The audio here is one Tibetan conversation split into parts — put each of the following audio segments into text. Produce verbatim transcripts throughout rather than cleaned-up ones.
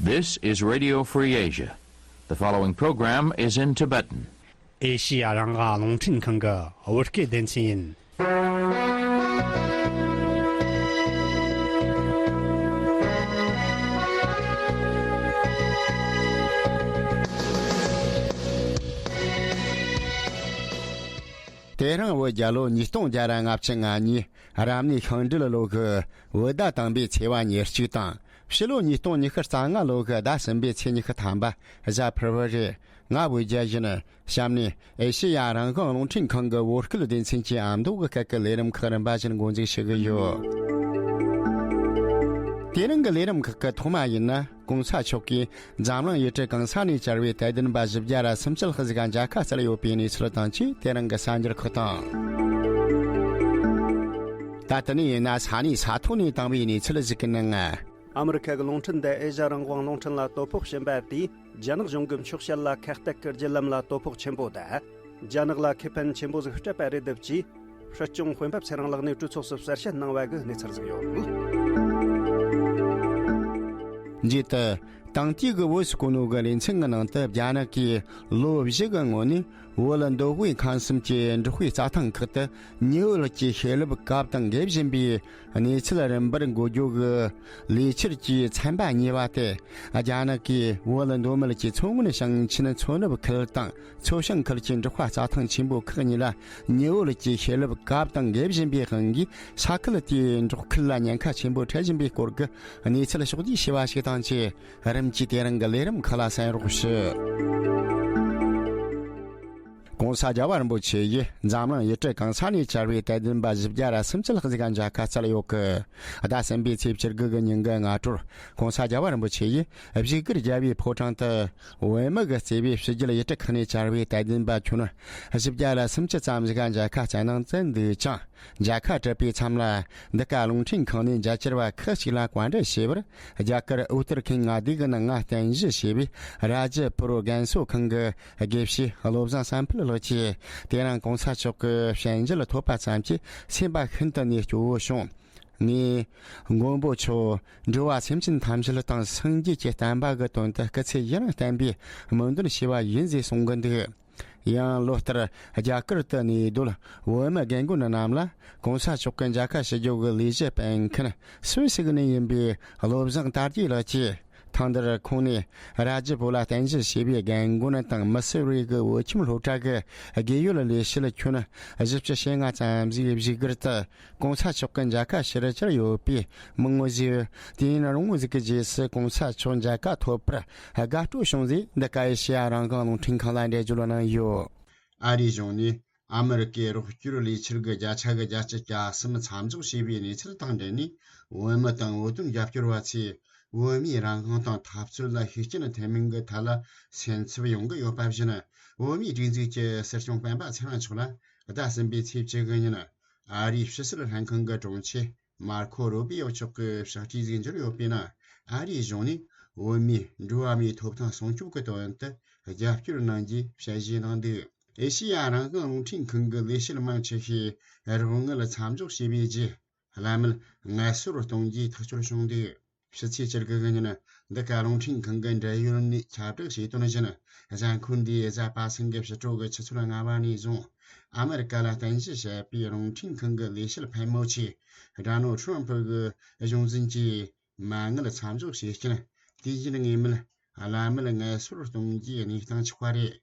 This is Radio Free Asia. The following program is in Tibetan. ཨེ་ཤི་ཡ་རང་དབང་རླུང་འཕྲིན་ཁང་གི་བོད་སྐད་སྡེ་ཚན་ཡིན། དེ་རིང་བོད་རྒྱལ་ལོ་ཉིས་སྟོང་བརྒྱ་ར་ལྔ་བཅུ་ང་གཉིས། རབ་གནས་ཤིང་འབྲས་ལོ་གི་བོད་ཟླ་དང་པོའི་ཚེས་པ་ཉེར་གཅིག་དང་། ཕྱི་ལོ་ཉིས་སྟོང་ཉི་ཤུ་རྩ་ལྔ་ལོ་གི་ཟླ་གསུམ་པའི་ཚེས་ཉི་ཤུ་ཐམ་པ། གཟའ་ཕུར་བུ་རེད། ང་བོད་རྒྱལ་ཡིན། གཤམ་ནས་ཨེ་ཤེ་ཡ་རང་དབང་རླུང་འཕྲིན་ཁང་གི་བོད་སྐད་སྡེ་ཚན་གྱི་ཨ་མདོ་གི་སྐད་ཀྱི་ལས་རིམ་ཁག་རིམ་པ་བཞིན་འགོ་འཛུགས་ཞུ་གི་ཡོད། དེ་རིང་གི་ལས་རིམ་ཁག་གི་ཐོག་མ་ཡིན་ན། གོང་ས་མཆོག་གིས་འཛམ་གླིང་ཡུལ་གྲུ་གང་ས་ནས་བཅར་བའི་དད་ལྡན་པ་བཞི་བརྒྱ་ར་སུམ་ཅུ་ལྷག་ཟིག་ག་མཇལ་ཁ་བསྩལ་ཡོད་པའི་གནས་ཚུལ་དང་བཅས། དེ་རིང་གི་གསར་འགྱུར་ཁག་དང་། ད་ལྟ་ནས་ཡིན་ན་ས་གནས་ས་ཐོག་ནས་བཏང་བའི་གནས་ཚུལ་ཟིག་གི་ནང་། ཨ་མི་རི་ཁ་གི་རླུང་འཕྲིན་དང་ཨེ་ཤ་ཡ་རང་དབང་རླུང་འཕྲིན་ལ་དོ་ཕོག་ཕྱིན་པ་དེས་རྒྱ་ནག་གཞུང་གི་འཁྱོག་བཤད་ལ་ཁ་གཏད་ཀྱི་བརྒྱུད་ལམ་ལ་དོ་ཕོག་ཆེན་པོ་དང་། རྒྱ་ནག་ལ་ཁེ་ཕན་ཆེན་པོ་ཟིག་སྤྲད་པ་རེད་འདུག་ཅེས། སྲིད་སྐྱོང་དཔོན་པོ་ཚེ་རིང་ལགས་ནས་གྲོས་ཚོགས་སུ་གསལ་བཤད་གནང་བ་གི་གནས་ཚུལ་ཟིག་ཡོད། མཇུག་ཏུ། དེང་དུས་ཀྱི་བོད་སུ་གོ་ནོ་གི་ལེ་ཚན་གྱི་ནང་དུ། རྒྱ་ནག་གིས་ལོ་བཞི་གི་སྔོན་ནས་བོད་མདོ་དབུས་ཁམས་གསུམ་གྱི་འབྲོག་པའི་རྩྭ་ཐང་ཁག་ཏུ་ཉི་འོད་ཀྱི་ཤེས་རབ་བཀབ་དང་འགེབས་བཞིན་པའི་གནས་ཚུལ་རིམ་པར་འགོད་རྒྱུ་གི་ལས་འཆར་གྱི་ཚན་པ་གཉིས་པ་དེ། རྒྱ་ནག་གིས་བོད་མདོ་སྨད་ཀྱི་མཚོ་སྔོན་ཞིང་ཆེན་མཚོ་ནུབ་ཁུལ་དང་། མཚོ་བྱང་ཁུལ་གྱི་འབྲོག་པ་རྩྭ་ཐང་ཆེན་པོ་ཁག་གཉིས་ལ་ཉི་འོད་ཀྱི་ཤེས་རབ་བཀབ་དང་འགེབས་བཞིན་པའི་དབང་གིས། ས་ཁུལ་དེའི་འབྲོག་ཁུལ་ལ་ཉེན་ཁ་ཆེན་པོ་འཕྲད་བཞིན་པའི་སྐོར་གྱི་གནས་ཚུལ་ཕྱོགས་བསྡུས་ཞུས་པ་ཞིག་དང་བཅས། རིམ་གྱིས་དེ་རིང་གི་ལས་རིམ་ཁག་ལ་གསན་རོགས་ཞུ། གོང་ས་རྒྱལ་བ་རིན་པོ་ཆེ་ཡིས་འཛམ་གླིང་ཡུལ་གྲུ་གང་ས་ནས་བཅར་བའི་དད་ལྡན་པ་བཞི་བརྒྱ་ར་སུམ་ཅུ་ལྷག་ཟིག་ག་མཇལ་ཁ་བསྩལ་ཡོད་གི། ཟླ་གསུམ་པའི་ཚེས་བཅུ་དགུ་གི་ཉིན་གྱི་སྔ་དྲོར། གོང་ས་རྒྱལ་བ་རིན་པོ་ཆེ་ཡིས་བཞུགས་སྒར་རྒྱལ་བའི་ཕོ་བྲང་དུ། བོད་མི་གི་བརྩེ་བའི་ཕྱི་རྒྱལ་ཡུལ་གྲུ་ཁག་ནས་བཅར་བའི་དད་ལྡན་པ་ཁྱོན་བཞི་བརྒྱ་ར་སུམ་ཅུ་ཙམ་ཞིག་ག་མཇལ་ཁ་བསྩལ་གནང་བསྩལ་འདུག་ཅིང་། མཇལ་ཁ་གྲུབ་པའི་མཚམས་ལ། འདི་ག་རླུང་འཕྲིན་ཁང་ནས་མཇལ་བཅར་བ་ཁག་ཅིག་ལ་བཀའ་འདྲི་ཞུས་པར། རྒྱ་གར་ཨུ་ཏར་ཁན་མངའ་སྡེ་གི་ནང་ང་རྟེན་གཞི་བྱས་པའི་ར་ཇི་པུར་རྒན་གསོ་ཁང་གི་དགེ་བཤེས་བློ་བཟང་བསམ་འཕེལ་ལགས་ཀྱིས། དེ་རིང་གོང་ས་མཆོག་གི་བྱིན་འགྱེད་ཐོབ་པ་ཙམ་གྱིས་སེམས་པ་ཤིན་ཏུ་ནས་སྐྱོ་བོ་བྱུང་། ངས་མགོན་པོ་མཆོག་འགྲོ་བ་སེམས་ཅན་ཐམས་ཅད་དང་སངས་རྒྱས་ཀྱི་བསྟན་པ་གི་དོན་དུ་སྐུ་ཚེ་ཡུན་རིང་བརྟན་པའི་སྨོན་འདུན་ཞུ་བ་ཡིན་ཟེར་གསུང་གི་འདུག། ཡང་ལོ་ལྟར་རྒྱ་གར་དུ་གནས་སྡོད་བོད་མི་རྒན་རྒོན་རྣམས་ལ་གོང་ས་མཆོག་གི་མཇལ་ཁ་ཞུ་རྒྱུ་གི་ལས་གཞི་སྤེལ་མཁན་སུད་སི་གི་ནས་ཡིན་པའི་བློ་བཟང་དར་རྒྱས་ལགས་ཀྱིས། ཐེངས་འདིར་ཁོང་ནས་ར་ཇི་པུར་ལ་རྟེན་གཞི་བྱས་པའི་རྒན་རྒོན་དང་མི་སེར་བའི་གི་བོད་ཁྱིམ་སློབ་གྲྭ་གི་དགེ་ཡོད་ལས་བྱེད་ཁྱོན་བཞི་བཅུ་ཞེ་ལྔ་ཙམ་ཞིག་བཞུགས་སྒར་དུ་གོང་ས་མཆོག་གི་མཇལ་ཁ་ཞུ་རུ་བཅར་ཡོད་པས། མི་ངོ་ཞིག་དུས་ཡུན་རིང་བོ་ཞིག་གི་རྗེས་སུ་གོང་ས་མཆོག་མཇལ་ཁ་ཐོབ་པར་དགའ་སྤྲོ་བྱུང་ཟེར། འདི་ག་ཨེ་ཤེ་ཡ་རང་དབང་རླུང་འཕྲིན་ཁང་ལ་འགྲེལ་བརྗོད་གནང་ཡོད། ཨ་རིའི་གཞུང་ནས་ཨ་མི་རི་ཀའི་རོགས་སྐྱོར་ལས་འཆར་གྱི་བརྒྱ་ཆ་གི་བརྒྱད་ཅུ་གྱ་གསུམ་མཚམས་འཇོག་བྱས་པའི་གནས་ཚུལ་དང་འབྲེལ་ནས། བོད་མི་དང་བོད་དོན་རྒྱབ་སྐྱོར་བ་ཚོས་བོད་མིའི་རང་དབང་དང་འཐབ་རྩོད་ལ་ཤུགས་རྐྱེན་ཐེབས་མིན་གྱི་ཐད་ལ་སེམས་འཚབ་ཡོང་གི་ཡོད་པ་བཞིན། བོད་མིའི་སྒྲིག་འཛུགས་ཀྱི་སྲིད་སྐྱོང་སྤེན་པ་ཚེ་རིང་མཆོག་ལ་ཟླ་གསུམ་པའི་ཚེས་བཅུ་དགུ་ཉིན། ཨ་རིའི་ཕྱི་སྲིད་ལྷན་ཁང་གི་དྲུང་ཆེ་མར་ཁོ་རུ་པི་ཡོ་མཆོག་གིས་ཕྱག་བྲིས་ཤིག་འབྱོར་ཡོད་པའི་ནང་། ཨ་རིའི་གཞུང་ནས་བོད་མིའི་འགྲོ་བ་མིའི་ཐོབ་ཐང་སྲུང་སྐྱོབ་ཀྱི་དོན་དུ་རྒྱབ་སྐྱོར་གནང་རྒྱུའི་དཔྱད་གཞི་གནང་འདུག། ཨེ་ཤེ་ཡ་རང་དབང་རླུང་འཕྲིན་ཁང་གི་ལས་བྱེད་མང་ཆེ་ཤོས་རོགས་དངུལ་མཚམས་འཇོག་བྱས་པའི་རྗེས། བླ་མེད་ངལ་གསོར་གཏོང་རྒྱུའི་ཐག་གཅོད་བྱུང་འདུག། ཕྱི་ཚེས་བཅུ་དགུ་གི་ཉིན། འདི་ག་རླུང་འཕྲིན་ཁང་གི་འབྲེལ་ཡོད་ནས་ཁྱབ་བསྒྲགས་བྱས་དོན་བཞིན། གཟའ་འཁོར་འདིའི་གཟའ་པ་སངས་གི་ཕྱི་དྲོ་གི་ཆུ་ཚོད་ལྔ་པ་ནས་བཟུང་། ཨ་མི་རི་ཀ་ལ་རྟེན་གཞི་བྱས་པའི་རླུང་འཕྲིན་ཁང་གི་ལས་བྱེད་ཕལ་མོ་ཆེས། སྦྲ་ནོར་ཁྲོམ་ཕུ་གི་གཞུང་འཛིན་གྱིས་མ་དངུལ་མཚམས་འཇོག་བྱས་རྐྱེན། དུས་ཡུན་ངེས་མེད་བླ་མེད་ངལ་གསོར་གཏོང་རྒྱུའི་གནས་སྟངས་ཆགས་པ་རེད།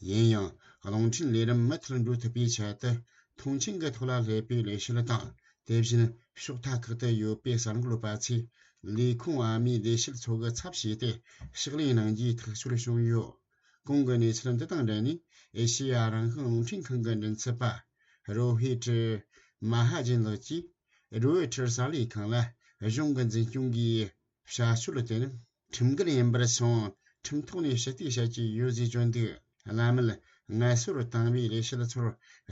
ཡིན་ཡང་། རླུང་འཕྲིན་ལས་རིམ་མུ་མཐུད་འགྲོ་ཐུབ་པའི་ཆེད་དུ། མཐོང་མཆན་གྱི་ཐོག་ལ་སླེབས་པའི་ལས་བྱེད་དང་། དེ་བཞིན་ཕྱོགས་མཐའ་ཁག་ཏུ་ཡོད་པའི་གསར་འགོད་པ་ཚོས། ལས་ཁུངས་ཨ་མའི་ལས་བྱེད་ཚོ་གི་ཚབ་བྱས་ཏེ། ཕྱག་ལས་གནང་རྒྱུའི་ཐག་གཅོད་བྱུང་ཡོད། གོང་གི་གནས་ཚུལ་འདི་དང་འབྲེལ་ནས། ཨེ་ཤེ་ཡ་རང་དབང་རླུང་འཕྲིན་ཁང་གི་མགྲིན་ཚབ་པ། རོ་ཧི་ཏྲི་མ་ཧ་ཇིན་ལགས་ཀྱིས། རོ་ཧི་ཏྲི་གསར་ལས་ཁང་ལ་གཞུང་གི་འཛིན་སྐྱོང་གིས། བྱ་སྤྱོད་དེ་ནི་ཁྲིམས་འགལ་ཡིན་པར་སོང་། ཁྲིམས་ཐོག་ནས་ཞི་བདེ་བྱ་རྒྱུ་ཡོད་ཟེར་བརྗོད་འདུག། བླ་མེད་ངལ་གསོར་བཏང་བའི་ལས་བྱེད་ཚོར་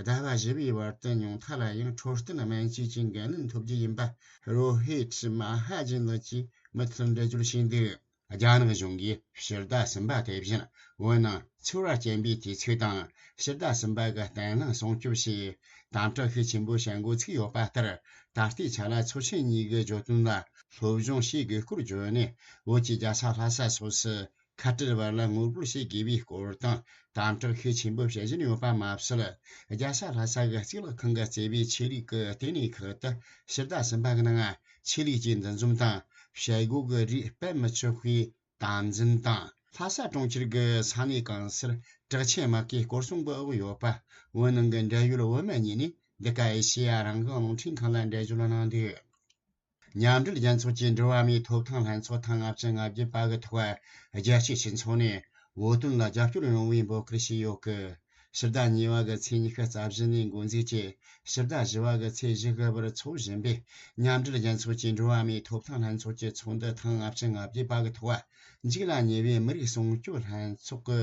ཟླ་བ་བཞི་པའི་བར་དུ་ཉུང་མཐའ་ལ་ཡང་འཕྲོད་བསྟེན་སྨན་བཅོས་ཀྱི་འགན་ལེན་ཐོབ་རྒྱུ་ཡིན་པ། རོ་ཧི་ཏྲི་མ་ཧ་ཇིན་ལགས་ཀྱིས་མུ་མཐུད་འགྲེལ་བརྗོད་བྱས་འདུག། རྒྱ་ནག་གཞུང་གིས་ཕྱི་ཟླ་གསུམ་པ་དེ་བཞིན་བོད་ནང་ཚོར་བ་སྐྱེན་པའི་དུས་ཚིགས་དང་ཕྱི་ཟླ་གསུམ་པ་གི་བརྟན་ལྷིང་སྲུང་སྐྱོབ་ཞེས་དམ་དྲག་ཤུགས་ཆེན་པོ་བྱེད་འགོ་ཚུགས་ཡོད་པ་ལྟར། ད་ལྟའི་ཆ་ལ་ཚོགས་ཆེན་གཉིས་ཀྱི་བརྗོད་དོན་ལ་སློབ་སྦྱོང་བྱེད་དགོས་སྐོར་བརྗོད་ནས། བོད་ཀྱི་རྒྱལ་ས་ལྷ་ས་སོགས་སུ་ཁ་བྲལ་བར་ལ་ངོ་རྒོལ་བྱེད་དགོས་པའི་སྐོར་དང་། དམ་དྲག་ཤུགས་ཆེན་པོ་བྱེད་བཞིན་ཡོད་པ་མ་ཟད། རྒྱལ་ས་ལྷ་ས་གི་གཙུག་ལག་ཁང་གིས་གཙོས་པའི་ཆོས་ལུགས་ཀྱི་ལྟེ་གནས་ཁག་ཏུ་ཕྱི་ཟླ་གསུམ་པ་གི་ནང་ཆོས་ལུགས་ཀྱི་འདུ་འཛོམས་དང་བྱ་སྒོ་གི་རིགས་སྤེལ་མི་ཆོག་པའི་དམ་འཛིན་དང་། ལྷ་ས་གྲོང་ཁྱེར་གྱི་ས་གནས་གང་སར་དྲག་ཆས་དམག་གིས་སྐོར་སྲུང་གི་འོག་ཡོད་པ། བོད་ནང་གི་འབྲེལ་ཡོད་བོད་མི་གཉིས་ནས་འདི་ག་ཨེ་ཤེ་ཡ་རང་དབང་རླུང་འཕྲིན་ཁང་ལ་འགྲེལ་བརྗོད་གནང་འདུག། མཉམ་འབྲེལ་རྒྱལ་ཚོགས་ཀྱི་འགྲོ་བ་མིའི་ཐོབ་ཐང་ལྷན་ཚོགས་ཐེངས་ལྔ་བཅུ་ང་བརྒྱད་པ་གི་ཐོག་རྒྱལ་སྤྱིའི་སྤྱི་ཚོགས་ནས་བོད་དོན་ལ་རྒྱབ་སྐྱོར་ཡོང་བའི་འབོད་སྐུལ་བྱས་ཡོད་གི། ཕྱི་ཟླ་གཉིས་པ་གི་ཚེས་ཉི་ཤུ་རྩ་བཞི་ནས་འགོ་འཛུགས་ཀྱིས་ཕྱི་ཟླ་བཞི་པ་གི་ཚེས་བཞི་གི་བར་འཚོགས་བཞིན་པའི་མཉམ་འབྲེལ་རྒྱལ་ཚོགས་ཀྱི་འགྲོ་བ་མིའི་ཐོབ་ཐང་ལྷན་ཚོགས་ཀྱི་ཚོགས་འདུ་ཐེངས་ལྔ་བཅུ་ང་བརྒྱད་པ་གི་ཐོག་འཇིག་ལ་ཉེ་བའི་མི་རིགས་སྲུང་སྐྱོབ་ལྷན་ཚོགས་ཀྱི་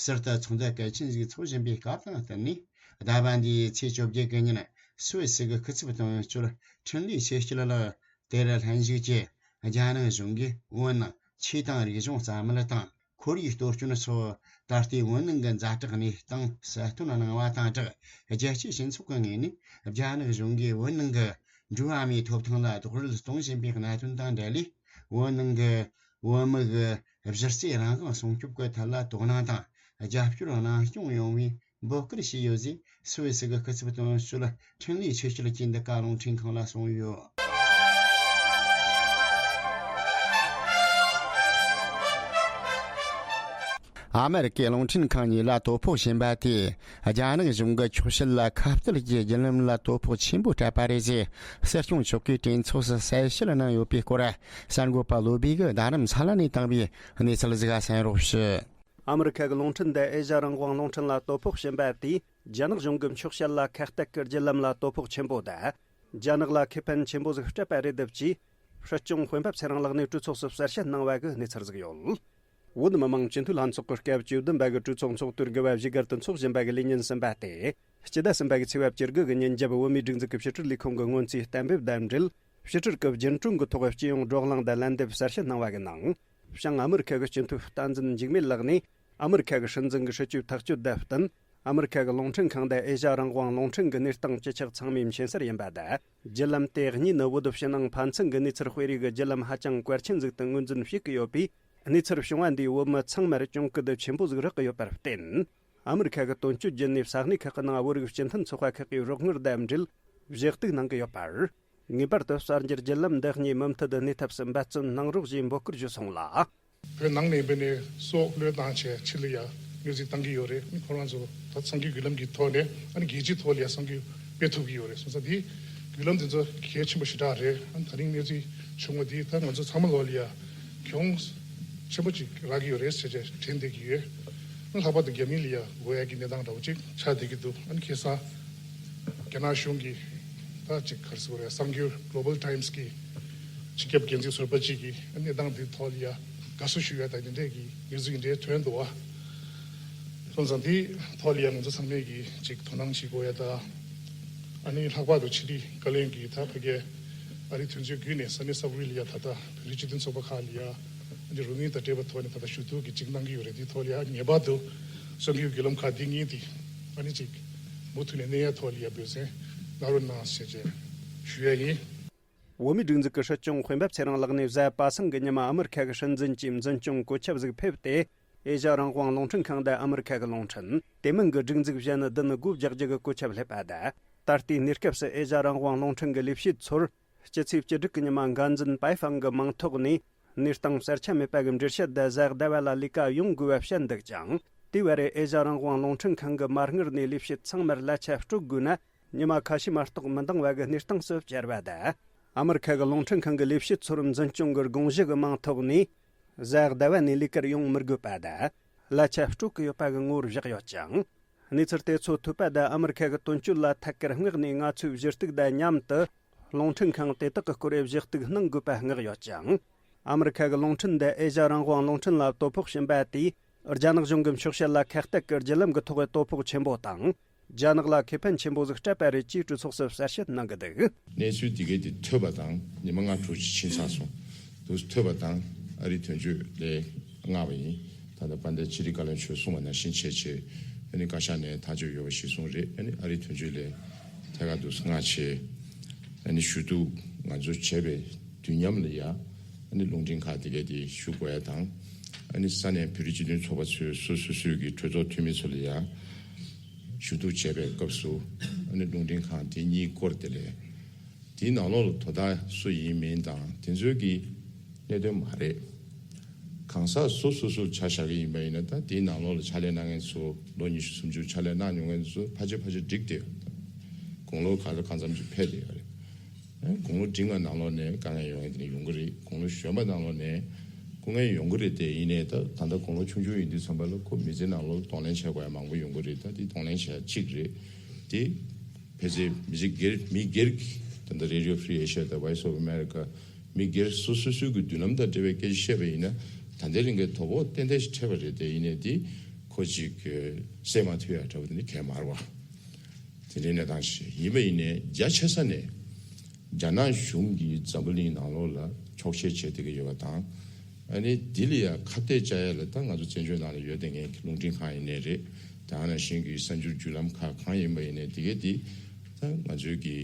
ཟུར་དུ་ཚོགས་འདུ་གལ་ཆེན་ཞིག་འཚོགས་བཞིན་པའི་སྐབས་དང་བསྟུན་ནས། ཟླ་བ་འདིའི་ཚེས་བཅོ་བརྒྱད་གི་ཉིན་སུད་སི་གི་སྐུ་ཚབ་དོན་གཅོད་འཕྲིན་ལས་ཆོས་སྐྱིད་ལགས་དེར་ལྷན་ཞུགས་ཀྱིས། རྒྱ་ནག་གཞུང་གིས་བོད་ནང་ཆོས་དང་རིག་གཞུང་རྩ་མེད་དང་ཁོར་ཡུག་གཏོར་སྐྱོན་སོགས་ད་ལྟའི་བོད་ནང་གི་ཛ་དྲག་གནས་སྟངས་གསལ་སྟོན་གནང་བ་དང་སྦྲགས། རྒྱལ་སྤྱིའི་སྤྱི་ཚོགས་ཀྱི་ངོས་ནས་རྒྱ་ནག་གཞུང་གིས་བོད་ནང་གི་འགྲོ་བ་མིའི་ཐོབ་ཐང་ལ་རྡོག་རོལ་གཏོང་བཞིན་པའི་གནད་དོན་དང་འབྲེལ་ནས། བོད་ནང་གི་བོད་མི་གི་གཞི་རྩའི་རང་དབང་སྲུང་སྐྱོབ་ཀྱི་ཐད་ལ་དོ་སྣང་དང་རྒྱབ་སྐྱོར་གནང་སྐྱོང་ཡོང་བའི་འབོད་སྐུལ་བྱས་ཡོད་ཅེས་སུད་སི་གི་སྐུ་ཚབ་དོན་གཅོད་འཕྲིན་ལས་ཆོས་སྐྱིད་ཀྱིས་འདི་ག་རླུང་འཕྲིན་ཁང་ལ་གསུངས་ཡོད། ཨ་མེ་རི་ཀའི་རླུང་འཕྲིན་ཁང་གཉིས་ལ་དོ་ཕོག་བྱིན་པ་དེས་རྒྱ་ནག་གཞུང་གི་འཁྱོག་བཤད་ལ་ཁ་གཏད་ཀྱི་བརྒྱུད་ལམ་ལ་དོ་ཕོག་ཆེན་པོ་སྤྲད་པ་རེད་ཅེས་སྲིད་སྐྱོང་མཆོག་གིས་གྲོས་ཚོགས་སུ་གསལ་བཤད་གནང་ཡོད་པའི་སྐོར། གསར་འགོད་པ་བློ་བྷེ་གིས་རྡ་རམ་ས་ལ་ནས་བཏང་བའི་གནས་ཚུལ་ཟིག་གསན་རོགས་ཞུ། ཨ་མི་རི་ཁ་གི་རླུང་འཕྲིན་དེ་ཨེ་ཤ་རང་དབང་རླུང་འཕྲིན་ལ་དོ་ཕོག་བྱིན་པ་དེས་རྒྱ་ནག་གཞུང་གི་འཁྱོག་བཤད་ལ་ཁ་གཏད་ཀྱི་བརྒྱུད་ལམ་ལ་དོ་ཕོག་ཆེན་པོ་དང་། རྒྱ་ནག་ལ་ཁེ་ཕན་ཆེན་པོ་ཟིག་སྤྲད་པ་རེད་འདུག་ཅེས་སྲིད་སྐྱོང་དཔོན་པ་ཚེ་རིང་ལགས་ནས་གྲོས་ཚོགས་སུ་གསལ་བཤད་གནང་བ་གི་གནས་ཚུལ་ཟིག་ཡོད། བོད་མི་མང་སྤྱི་འཐུས་ལྷན་ཚོགས་ཀྱི་སྐབས་བཅུ་བདུན་པ་གི་གྲོས་ཚོགས་ཚོགས་དུས་དགུ་པ་བཞི་སྒར་དུ་འཚོགས་བཞིན་པ་གི་ལས་ཉིན་གསུམ་པ་སྟེ། སྤྱི་ཟླ་གསུམ་པ་གི་ཚེས་པ་བཅུ་དགུ་གི་ཉིན་རྒྱབ་བོད་མིའི་སྒྲིག་འཛུགས་ཀྱི་ཕྱི་དྲིལ་ལས་ཁུངས་ཀྱི་སྔོན་རྩིས་གཏན་འབེབས་དང་འབྲེལ། ཕྱི་དྲིལ་གྱི་རྒྱུན་གྲོན་གྱི་ཐོག་སྤྱི་ཡོངས་བགྲོ་གླེང་དང་ལན་འདེབས་གསལ་བཤད་གནང་བ་གི་ནང་། བྱང་ཨ་མི་རི་ཁ་གི་སྤྱི་འཐུས་བསྟན་འཛིན་འཇིགས་མེད་ལགས་ནས། ཨ་མི་རི་ཁ་གི་སྲིད་འཛིན་གྱི་སྲིད་ཇུས་ཐག་གཅོད་དང་བསྟུན། ཨ་མི་རི་ཁ་གི་རླུང་འཕྲིན་ཁང་དང་ཨེ་ཤ་རང་དབང་རླུང་འཕྲིན་གྱི་གནས་སྟངས་ཇི་ཆགས་ཚང་མའི་མཁྱེན་གསལ་ཡིན་པ་དང་། བརྒྱུད་ལམ་དེ་གཉིས་ནི་བོད་ཕྱི་ནང་ཕན་ཚུན་གྱི་གནས་ཚུལ་སྤེལ་རེས་ཀྱི་བརྒྱུད་ལམ་ཧ་ཅང་གལ་ཆེན་ཟིག་ཏུ་ངོས་འཛིན་བྱེད་ཀྱི་ཡོད་པས། གནས་ཚུལ་བྱུང་བ་འདིས་བོད་མི་ཚང་མར་གྱོང་གུད་ཆེན་པོ་ཟིག་རག་གི་ཡོད་པར་བརྟེན། ཨ་མི་རི་ཁ་གི་དོན་གཅོད་བརྒྱུད་ནས་ས་གནས་ཁག་གི་ནང་བོད་རིགས་སྤྱི་མཐུན་ཚོགས་པ་ཁག་གིས་རོགས་དངུལ་དང་འབྲེལ་ཞུ་གཏུག་གནང་གི་ཡོད་པར། ངེས་པར་དུ་གསར་འགྱུར་བརྒྱུད་ལམ་འདི་གཉིས་མུ་མཐུད་དུ་གནས་ཐབས་སུ་འབད་བརྩོན་གནང་རོགས་ཞེས་འབོད་སྐུལ་ཞུས་སོང་ལ། བོད་ནང་ནས་འབད་ནས་སྲོག་བློས་བཏང་བྱས་ཕྱི་ལ་ཡ་དངོས་རྫས་བཏང་གི་ཡོད་རེད། ཁོ་རང་ཚོ་ད་གསར་འགྱུར་བརྒྱུད་ལམ་གྱི་ཐོག་ནས་ཨ་ནི་རྒྱལ་སྤྱིའི་ཐོག་ལ་ཡ་གསར་འགྱུར་སྤེལ་ཐུབ་ཀྱི་ཡོད་རེད། སོང་ཙང་དེ་བརྒྱུད་ལམ་དེ་ཚོ་གལ་ཆེན་པོ་ཞེ་དྲག་རེད། ཨ་ནི་ད་རིང་གནས་ཚུལ་བྱུང་བ་འདི་ད་ང་ཚོ་ཚང་མ་ལོག་ལ་ཡ་གྱོང་ཆེན་པོ་ཅིག་རག་གི་ཡོད་རེད་ཟེར་བྱས་དྲན་བསྡད་ཀྱི་ཡོད། ཨ་ནི་ལྷག་པར་དུ་རྒྱ་མི་ལ་ཡ་དགོས་ཡ་གི་གནས་སྟངས་འདྲ་བོ་ཅིག་ཆགས་བསྡད་ཀྱི་འདུག་ཨ་ནི་ཁ་སང་རྒྱ་ནག་གཞུང་གིས་ད་ཅིག་ག་རེ་ཟེར་དགོས་རེད། གསར་འགྱུར་Global Times་གི་སྤྱི་ཁྱབ་འགན་འཛིན་ཟུར་པ་ཅིག་གིས་ཨ་ནི་གནས་སྟངས་འདི་ཐོག་ལ་ཡ་དགའ་བསུ་ཞུ་ཡ་དང་འདི་འདྲས་ཀྱི་གནས་ཚུལ་འདི་འདྲས་ཐོན་འདུག་བ། སོང་ཙང་འདི་ཐོག་ལ་ཡ་ང་ཚོ་ཚང་མས་ཀྱིས་ཅིག་དོ་སྣང་བྱེད་དགོས་ཡ་ད། ཨ་ནི་ལྷག་པར་དུ་ཕྱི་དྲིལ་བཀའ་བློན་གྱིས་ད་ཕ་གིའི་ཨ་རིའི་དོན་གཅོད་བརྒྱུད་ནས་ས་གནས་ས་ཁུལ་ལ་ཡ་ད་ལྟ་བོད་རིགས་སྤྱི་མཐུན་ཚོགས་པ་ཁག་ལ་ཡ་ཨ་ནི་རོགས་དངུལ་དང་འབྲེལ་བའི་ཐོག་ནས་ད་ལྟ་ཞུ་གཏུག་གི་ཅིག་གནང་གི་ཡོད་རེད། འདི་ཐོག་ལ་ཡ་ངེས་པར་དུ་གསར་འགྱུར་བརྒྱུད་ལམ་ཁག་འདི་གཉིས་འདི་ཨ་ནི་ཅིག་མུ་མཐུད་ནས་གནས་ཡ་ཐོག་ལ་ཡ་འབད་བརྩོན་གནང་རོགས་གནང་ཞེས་བཅས་ཞུ་ཡ་ཡིན། བོད་མིའི་སྒྲིག་འཛུགས་ཀྱི་སྲིད་སྐྱོང་དཔོན་པ་ཚེ་རིང་ལགས་ནས་གཟའ་པ་སངས་ཀྱི་ཉི་མ་ཨ་མི་རི་ཁ་གི་སྲིད་འཛིན་གྱི་འཛིན་སྐྱོང་གོ་ཁྱབ་ཟིག་ཕེབས་ཏེ། ཨེ་ཤ་རང་དབང་རླུང་འཕྲིན་ཁང་དང་ཨ་མི་རི་ཁ་གི་རླུང་འཕྲིན། དེ་མིན་གྱི་སྒྲིག་འཛུགས་གཞན་བདུན་སྒོ་རྒྱག་རྒྱུ་གི་གོ་ཁྱབ་སླེབས་པ་དང་། ད་ལྟའི་གནས་སྐབས་སུ་ཨེ་ཤ་རང་དབང་རླུང་འཕྲིན་གྱི་ལས་བྱེད་ཚོར། སྤྱི་ཚེས་བཅུ་དྲུག་གི་ཉི་མ་འགན་འཛིན་པའེ་ཧྥང་གི་མིང་ཐོག་ནས་གནས་སྟངས་གསལ་ཆ་མེད་པ་གི་འགྲེལ་བཤད་དང་གཟའ་ཟླ་བ་ལ་ལས་ཀ་ཡོང་དགོས་པ་བཤད་འདུག་ཅིང་། དེ་བར་ཨེ་ཤ་རང་དབང་རླུང་འཕྲིན་ཁང་གི་མ་དངུལ་ནས་ལས་བྱེད་ཚང་མར་གླ་ཆ་སྤྲོད་དགོས་ན། ཉི་མ་ཁ་ཤས་མ་གཏོགས་མི་འདང་བ་གི་གནས་སྟངས་སུ་གྱར་བ་དང་། ཨ་མི་རི་ཁ་གི་རླུང་འཕྲིན་ཁང་གི་ལས་བྱེད་ཚོར་འཛིན་སྐྱོང་གི་དགོངས་གཞི་གི་མིང་ཐོག་ནས། གཟའ་ཟླ་བ་ནས་ལས་ཀར་ཡོང་མི་དགོས་པ་དང་། གླ་ཆ་སྤྲོད་ཀྱི་ཡོད་པ་གི་ངོ་བོར་བཞག་ཡོད་ཅིང་། གནས་ཚུལ་དེ་ཚོ་ཐོས་པ་དང་ཨ་མི་རི་ཁ་གི་དོན་གཅོད་ལ་ཐད་ཀར་མངགས་ནས་ང་ཚོའི་གཞི་གཏུག་དང་མཉམ་དུ། རླུང་འཕྲིན་ཁང་དེ་དག་གི་སྐོར་གཞི་གཏུག་གནང་དགོས་པ་མངགས་ཡོད་ཅིང་། ཨ་མི་རི་ཁ་གི་རླུང་འཕྲིན་དེ་ཨེ་ཤ་རང་དབང་རླུང་འཕྲིན་ལ་དོ་ཕོག་ཕྱིན་པ་དེས། རྒྱ་ནག་གཞུང་གི་འཁྱོག་བཤད་ལ་ཁ་གཏད་ཀྱི་བརྒྱུད་ལམ་གྱི་ཐོག་དོ་ཕོག་ཆེན་པོ་དང་། རྒྱ་ནག་ལ་ཁེ་ཕན་ཆེན་པོ་ཟིག་སྤྲད་པ་རེད་ཅེས་གྲོས་ཚོགས་སུ་གསལ་བཤད་གནང་གི་འདུག། གནས་ཚུལ་འདི་གའི་དེ་ཐོས་པ་དང་ཉི་མ་ལྔ་དྲུག་ཅིག་ཕྱིན་ཚར་སོང་། དུ་ཐོས་པ་དང་ ཨ་རིའི་དོན་གཅོད་ལས་མངགས་པ་ཡིན། ད་ལྟ་དཔལ་ལྡན་ཕྱི་དྲིལ་བཀའ་བློན་མཆོག་གསུངས་པ་ནང་བཞིན་བྱས་བྱས། ཨ་ནི་བཀའ་ཤག་ནས་ཐག་གཅོད་ཡོད་པ་གཞིར་བཟུང་རེད། ཨ་ནི་ཨ་རིའི་དོན་གཅོད་ལས་ཐད་ཀར་དུ་མངགས་བྱས། ཨ་ནི་ཞུ་གཏུག་ང་ཚོ་བྱས་པའི་དུས་མཉམ་ལ་ཡ། ཨ་ནི་རླུང་འཕྲིན་ཁང་དེ་གས་དེ་ཞུ་དགོས་ཡ་དང་། ཨ་ནི་ས་གནས་བོད་རིགས་སྤྱི་མཐུན་ཚོགས་པ་ཚོས་སོ་སོ་སོའི་གི་གྲོས་ཚོགས་འཐུས་མི་ཚོ་ལ་ཡ་ཞུ་གཏུག་བྱས་པའི་སྐབས་སུ། ཨ་ནི་རླུང་འཕྲིན་ཁང་དེ་གཉིས་སྐོར་དེ་ལས། དེའི་ནང་ལོགས་ལ་དོ་བདག་སུ་ཡིན་མིན་དང་དེ་ཚོའི་གི་གནད་དོན་མ་རེད། གང་ཟག་སོ་སོ་སོ་ཆ་བཞག་གི་ཡིན་པ་ཡིན་ན། ད་དེའི་ནང་ལོགས་ལ་ཕྱག་ལས་གནང་མཁན་ཚོ་ལོ་ཉི་ཤུ་སུམ་ཅུ་ཕྱག་ལས་གནང་མྱོང་མཁན་ཚོ་ཕལ་ཆེར་ཕལ་ཆེར་འགྲིག་བསྡད་ཡོད། དགུང་ལོ་ག་ཚོད་གང་འཚམ་ཅིག་ཕེབས་བསྡད་ཡོད་རེད། ཨ། དགུང་ལོ་འབྲིང་བ་ནང་ལོགས་ནས་དཀའ་ངལ་ཡོང་མཁན་དེ་འདྲ་ཡོང་གི་རེད། དགུང་ལོ་གཞོན་པ་ནང་ལོགས་ནས་སྐུ་ངལ་ཡོང་གི་རེད་དེ། ཡིན་ནའི་ད་ད་ལྟ་དགུང་ལོ་ཆུང་ཆུང་ཡིན་དུས་ཙམ་པ་ལ་ཁོ་མི་ཚེ་ནང་ལོགས་གདོང་ལེན་བྱེད་དགོས་ཡ་མང་པོ་ཡོང་གི་རེད། ད་དེ་གདོང་ལེན་བྱེད་ཡ་གཅིག་རེད། དེ་ཕལ་ཆེར་མི་ཚེ་སྒེར་མི་སྒེར་གྱི་ད་ལྟ་Radio Free Asia དང་Voice of America མི་སྒེར་སོ་སོ་སོའི་གི་མདུན་ལམ་དང་འབྲེལ་བའི་སྐད་ཆ་བཤད་པ་ཡིན་ན། ད་ལྟའི་རིང་གི་དོ་ཕོག་ཏན་ཏན་ཞིག་འཕྲད་པ་རེད་དེ། ཡིན་ནའི་དེ་ཁོ་ཅིག་སེལ་མ་ཐུབ་ཡ་འདྲ་བོ་དེ་འདྲ་གང་ཡང་མ་རེད་པ། དེ་འདྲའི་གནས་སྟངས་ཤིག་ཡིན་པ་ཡིན་ནའི་རྒྱ་ཆེ་ས་ནས་རྒྱ་ནག་གཞུང་གིས་འཛམ་བུ་གླིང་ནང་ལོགས་ལ་འཁྱོག་བཤད་བྱེད་བསྡད་ཀྱི་ཡོད་པ་དང་། ཨ་ནི་དེ་ལ་ཡ་ཁ་གཏད་བཅག་ཡ་ལ་ད་ང་ཚོ་བཙན་བྱོལ་ནང་ལ་ཡོད་བསྡད་མཁན་གྱི་རླུང་འཕྲིན་ཁང་ཡིན་ནའི་རེད། དེ་ནང་བཞིན་གྱི་གསར་འགྱུར་བརྒྱུད་ལམ་ཁག་གང་ཡིན་པ་ཡིན་ནའི་དེ་གས་དེ་ད་ང་ཚོའི་གི་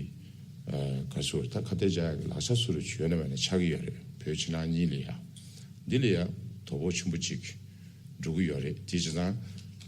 ཨ་ག་ཚོད་ད་ཁ་གཏད་བཅག་ཡ་གི་ལག་ཆ་སུ་རུ་ཡོད་ན་མེད་ན་ཆགས་ཀྱི་ཡོད་རེད། བོད་ཕྱི་ནང་གཉིས་ལ་ཡ། འདི་ལ་ཡ་དོ་ཕོག་ཆེན་པོ་གཅིག་འགྲོ་གི་ཡོད་རེད། དེ་བྱས་ཙང་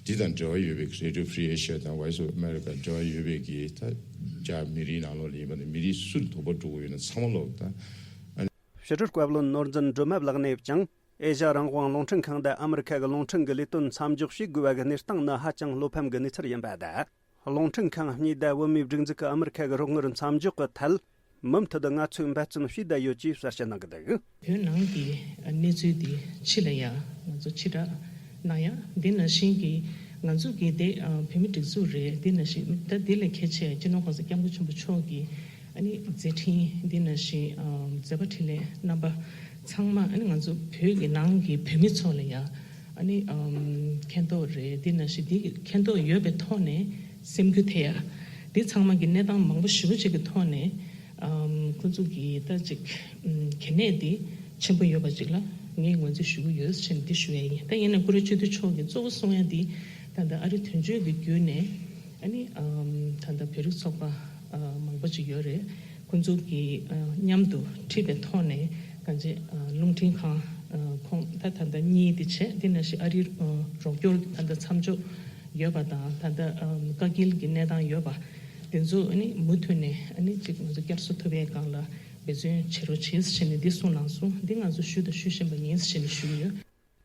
འདི་དང་འབྲེལ་བ་ཡོད་པའི་Radio Free Asia དང་Voice of America འབྲེལ་བ་ཡོད་པའི་གི་ད་རྒྱ་མི་རིགས་ནང་ལོགས་ལ་ཡིན་པ་ནི་མི་རིགས་སུ་ལ་དོ་ཕོག་འགྲོ་གི་ཡོད་ན་ཚང་མ་ལོག་ད། ཕྱི་དྲིལ་བཀའ་བློན་ནོར་འཛིན་སྒྲོལ་མ་ལགས་ནས་ཀྱང་། ཨེ་ཤ་ཡ་རང་དབང་རླུང་འཕྲིན་ཁང་དང་ཨ་མི་རི་ཁ་གི་རླུང་འཕྲིན་གྱི་ལས་དོན་མཚམས་འཇོག་བྱེད་དགོས་པ་གི་གནས་སྟངས་ནི་ཧ་ཅང་བློ་ཕམ་གྱི་གནས་ཚུལ་ཡིན་པ་དང་། རླུང་འཕྲིན་ཁང་གཉིས་དང་བོད་མིའི་སྒྲིག་འཛུགས་ཀྱི་ཨ་མི་རི་ཁ་གི་རོགས་དངུལ་མཚམས་འཇོག་གི་ཐད། མུ་མཐུད་དུ་ང་ཚོས་འབད་བརྩོན་བྱས་བསྡད་ཡོད་ཅེས་གསལ་བཤད་གནང་གི་འདུག་བོད་ནང་གི་གནས་ཚུལ་འདི་ཕྱི་ལ་ཡང་ང་ཚོ་ཕྱི་བསྒྲགས་གནང་ཡ། འདི་ནང་བཞིན་གྱི་ང་ཚོ་གི་དེ་བོད་མི་སྒྲིག་འཛུགས་རེད། འདི་ནང་བཞིན་ད་འདི་ལས་གལ་ཆེ་སྤྱི་ནོར་༸གོང་ས་༸སྐྱབས་མགོན་ཆེན་པོ་མཆོག་གི་ཨ་ནི་མཛད་འཕྲིན། འདི་ནང་བཞིན་མཛད་པ་འཕྲིན་ལས་རྣམ་པ་ཚང་མ། ཨ་ནི་ང་ཚོ་བོད་ཀྱི་ནང་གི་བོད་མི་ཚོ་ལ་ཡང་ཨ་ནི་མཁྱེན་རྟོགས་རེད། འདི་ནང་བཞིན་འདི་གི་མཁྱེན་རྟོགས་ཡོད་པའི་ཐོག་ནས་སེམས་འགུལ་ཐེབས་ཡ། འདི་ཚང་མ་གི་གནས་སྟངས་མང་པོ་ཞེ་པོ་ཅིག་གི་ཐོག་ནས་ཁོང་ཚོ་གི་ད་ཅིག་གལ་གནད་འདི་ཆེན་པོ་ཡོད་པ་ཅིག་ལ་ངས་ངོས་འཛིན་ཞུ་གི་ཡོད་ཟེར་ནས་འདི་ཞུ་ཡ་ཡིན། ད་ཡིན་ན་བཀུར་འོས་སྤྱི་འཐུས་མཆོག་གིས་གཙོ་བོ་གསུང་ཡ་འདི་ད་ལྟ་ཨ་རི་དོན་གཅོད་ཀྱི་བརྒྱུད་ནས། ཨ་ནི་ཨམ་ད་ལྟ་བོད་རིགས་ཚོགས་པ་ཨ་མང་པོ་ཅིག་ཡོད་རེད། ཁོང་ཚོ་གིས་ཨ་མཉམ་དུ་ཁྲིད་པའི་ཐོག་ནས་གང་ཅི་ཨ་རླུང་འཕྲིན་ཁང་ཨ་ཁོང་ད་ད་ལྟ་གཉིས་དེ་བྱས། དེ་ནང་བཞིན་ཨ་རིའི་ཨ་རོགས་སྐྱོར་ད་ལྟ་མཚམས་འཇོག་ཡོད་པ་དང་། ད་ལྟ་ཨམ་བཀག་སྐྱིལ་གྱི་གནས་སྟངས་ཡོད་པ་དེ་ཚོ་ཨ་ནི་མུ་མཐུད་ནས་ཨ་ནི་ཅིག་ང་ཚོ་བསྐྱར་གསོ་ཐུབ་པའི་སྒང་ལ་འབད་བརྩོན་བྱེད་རོགས་བྱེད་ཟེར་ནས་འདི་གསུངས་གནང་སོང་། འདི་ང་ཚོ་ཞུས་དང་ཞུ་བཞིན་པ་ཡིན་ཟེར་ནས་ཞུ་གི་ཡོད།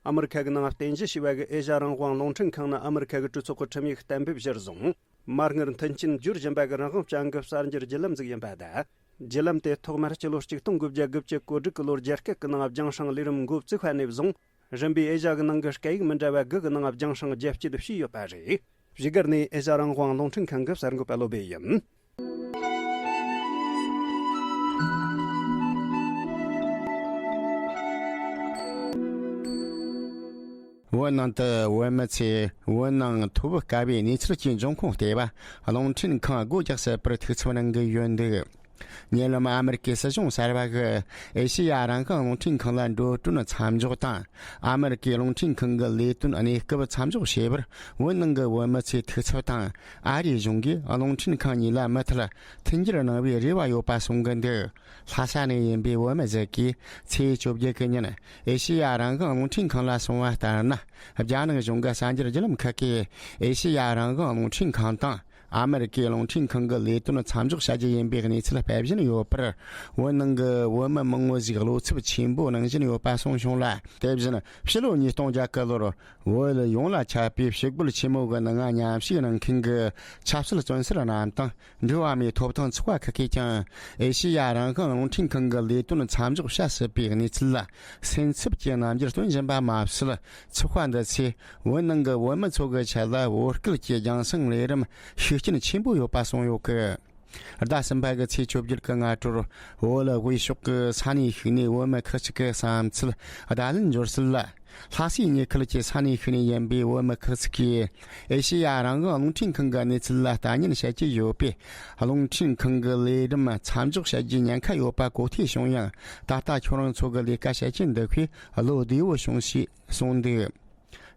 ཨ་མི་རི་ཁ་གི་ནང་རྟེན་གཞི་བྱས་པ་གི་ཨེ་ཤ་ཡ་རང་དབང་རླུང་འཕྲིན་ཁང་ནི་ཨ་མི་རི་ཁ་གི་གྲོས་ཚོགས་ཀྱི་ཁྲིམས་ཡིག་གཏན་འབེབས་གཞིར་བཟུང་། མ་དངུལ་མཐུན་རྐྱེན་བསྒྱུར་བཞིན་པ་གི་རང་དབང་བྱ་འགུལ་གསར་འགྱུར་བརྒྱུད་ལམ་ཟིག་ཡིན་པ་དང་། བརྒྱུད་ལམ་དེ་ཐོག་མར་སྤྱི་ལོ་གཅིག་སྟོང་དགུ་བརྒྱ་དགུ་བཅུ་གོ་དྲུག་གི་ལོར་རྒྱ་སྐད་ཀྱི་ནང་རྒྱང་སྲིང་ལས་རིམ་འགོ་བཙུགས་པ་ནས་བཟུང་། རིམ་པས་ཨེ་ཤ་ཡ་གི་ནང་གི་སྐད་ཡིག་མི་འདྲ་བ་དགུ་གི་ནང་རྒྱང་སྲིང་རྒྱ་སྐྱེད་བྱས་ཡོད་པ་རེད། བཞུགས་སྒར་ནས་ཨེ་ཤ་ཡ་རང་དབང་རླུང་འཕྲིན་ཁང་གི་གསར་འགོད་པ་བློ་བྷེ་ཡིན། བོད་ནང་དུ་བོད་མི་ཚོས་བོད་ནང་ཐོབ་དཀའ་བའི་གནས་ཚུལ་གྱི་འབྱུང་ཁུངས་ལྟེ་བ་རླུང་འཕྲིན་ཁང་སྒོ་རྒྱག་སྲིད་པར་ཐུགས་འཚབ་གནང་གི་ཡོད་འདུག་ཉེ་ལམ་ཨ་མེ་རི་ཀའི་སྲིད་གཞུང་གསར་པ་གིས་ཨེ་ཤེ་ཡ་རང་དབང་རླུང་འཕྲིན་ཁང་ལ་འགྲོ་གྲོན་མཚམས་འཇོག་དང་། ཨ་མེ་རི་ཀའི་རླུང་འཕྲིན་ཁང་གི་ལས་དོན་གནས་སྐབས་མཚམས་འཇོག་བྱས་པར་བོད་ནང་གི་བོད་མི་ཚོས་ཐུགས་འཚབ་དང་། ཨ་རིའི་གཞུང་གིས་རླུང་འཕྲིན་ཁང་གཉིས་ལ་མུ་མཐུད་མཐུན་འགྱུར་གནང་བའི་རེ་བ་ཡོད་པ་གསུང་གི་འདུག་ལྷ་ས་ནས་ཡིན་པའི་བོད་མི་ཟིག་གིས་ཚེས་བཅོ་བརྒྱད་ཀྱི་ཉིན་ཨེ་ཤེ་ཡ་རང་དབང་རླུང་འཕྲིན་ཁང་ལ་གསུངས་པ་ལྟར་ན། རྒྱ་ནག་གཞུང་གི་གསར་འགྱུར་བརྒྱུད་ལམ་ཁག་གིས་ཨེ་ཤེ་ཡ་རང་དབང་རླུང་འཕྲིན་ཁང་དང་། ཨ་མེ་རི་ཀའི་རླུང་འཕྲིན་ཁང་གི་ལས་དོན་མཚམས་འཇོག་བྱ་རྒྱུ་ཡིན་པའི་གནས་ཚུལ་སྤེལ་བཞིན་ཡོད་པར། བོད་ནང་གི་བོད་མི་མང་བོ་ཞིག་བློ་འཚབ་ཆེན་པོ་གནང་བཞིན་ཡོད་པ་གསུངས་བྱུང་ལ། དེ་བཞིན་ཕྱི་ལོ་ཉིས་སྟོང་བརྒྱད་ཀྱི་ལོར་བོད་ཡོངས་ལ་ཁྱབ་པའི་ཕྱི་རྒོལ་ཆེན་མོ་གི་ནང་མཉམ་ཞུགས་གནང་མཁན་གྱི་ཆབ་སྲིད་བཙོན་ཟུར་རྣམས་དང་། འགྲོ་བ་མིའི་ཐོབ་ཐང་ཚོགས་པ་ཁག་གིས་ཀྱང་ཨེ་ཤེ་ཡ་རང་དབང་རླུང་འཕྲིན་ཁང་གི་ལས་དོན་མཚམས་འཇོག་བྱ་སྲིད་པའི་གནས་ཚུལ་ལ་སེམས་འཚབ་ཀྱི་རྣམ་འགྱུར་སྟོན་བཞིན་པ་མ་ཟད། ཚོགས་པ་འདི་ཚོས་བོད་ནང་གི་བོད་མི་ཚོ་གི་ཆེད་ལ་བོད་སྐད་ཀྱི་རྒྱང་སྲིང་ལས་རིམ་ཤུགས་རྐྱེན་ཆེན་པོ་ཡོད་པ་གསུངས་ཡོད་གི། ཟླ་གསུམ་པ་གི་ཚེས་བཅོ་བརྒྱད་གི་སྔ་དྲོར་བོད་དབུས་ཕྱོགས་ཀྱི་ས་གནས་ཤིག་ནས་བོད་མི་ཁག་ཅིག་གི་བསམ་ཚུལ་བརྡ་ལན་འབྱོར་སྲིད་ལ། ལྷ་སའི་ཉེ་ཁུལ་གྱི་ས་གནས་ཤིག་ནས་ཡིན་པའི་བོད་མི་ཁག་ཅིག་གིས་ཨེ་ཤེ་ཡ་རང་དབང་རླུང་འཕྲིན་ཁང་གི་གནས་ཚུལ་ལ་ལྟ་ཉན་བྱེད་ཀྱི་ཡོད་པས། རླུང་འཕྲིན་ཁང་གི་ལས་རིམ་མཚམས་འཇོག་བྱ་རྒྱུའི་ཉེན་ཁ་ཡོད་པ་གོ་ཐོས་བྱུང་ཡང་། ད་ལྟ་ཁྱོད་རང་ཚོ་གི་ལས་ཀ་བྱེད་ཀྱི་འདུག་པས་བློ་བདེ་བོ་བྱུང་ཞེས་གསུངས་འདུག་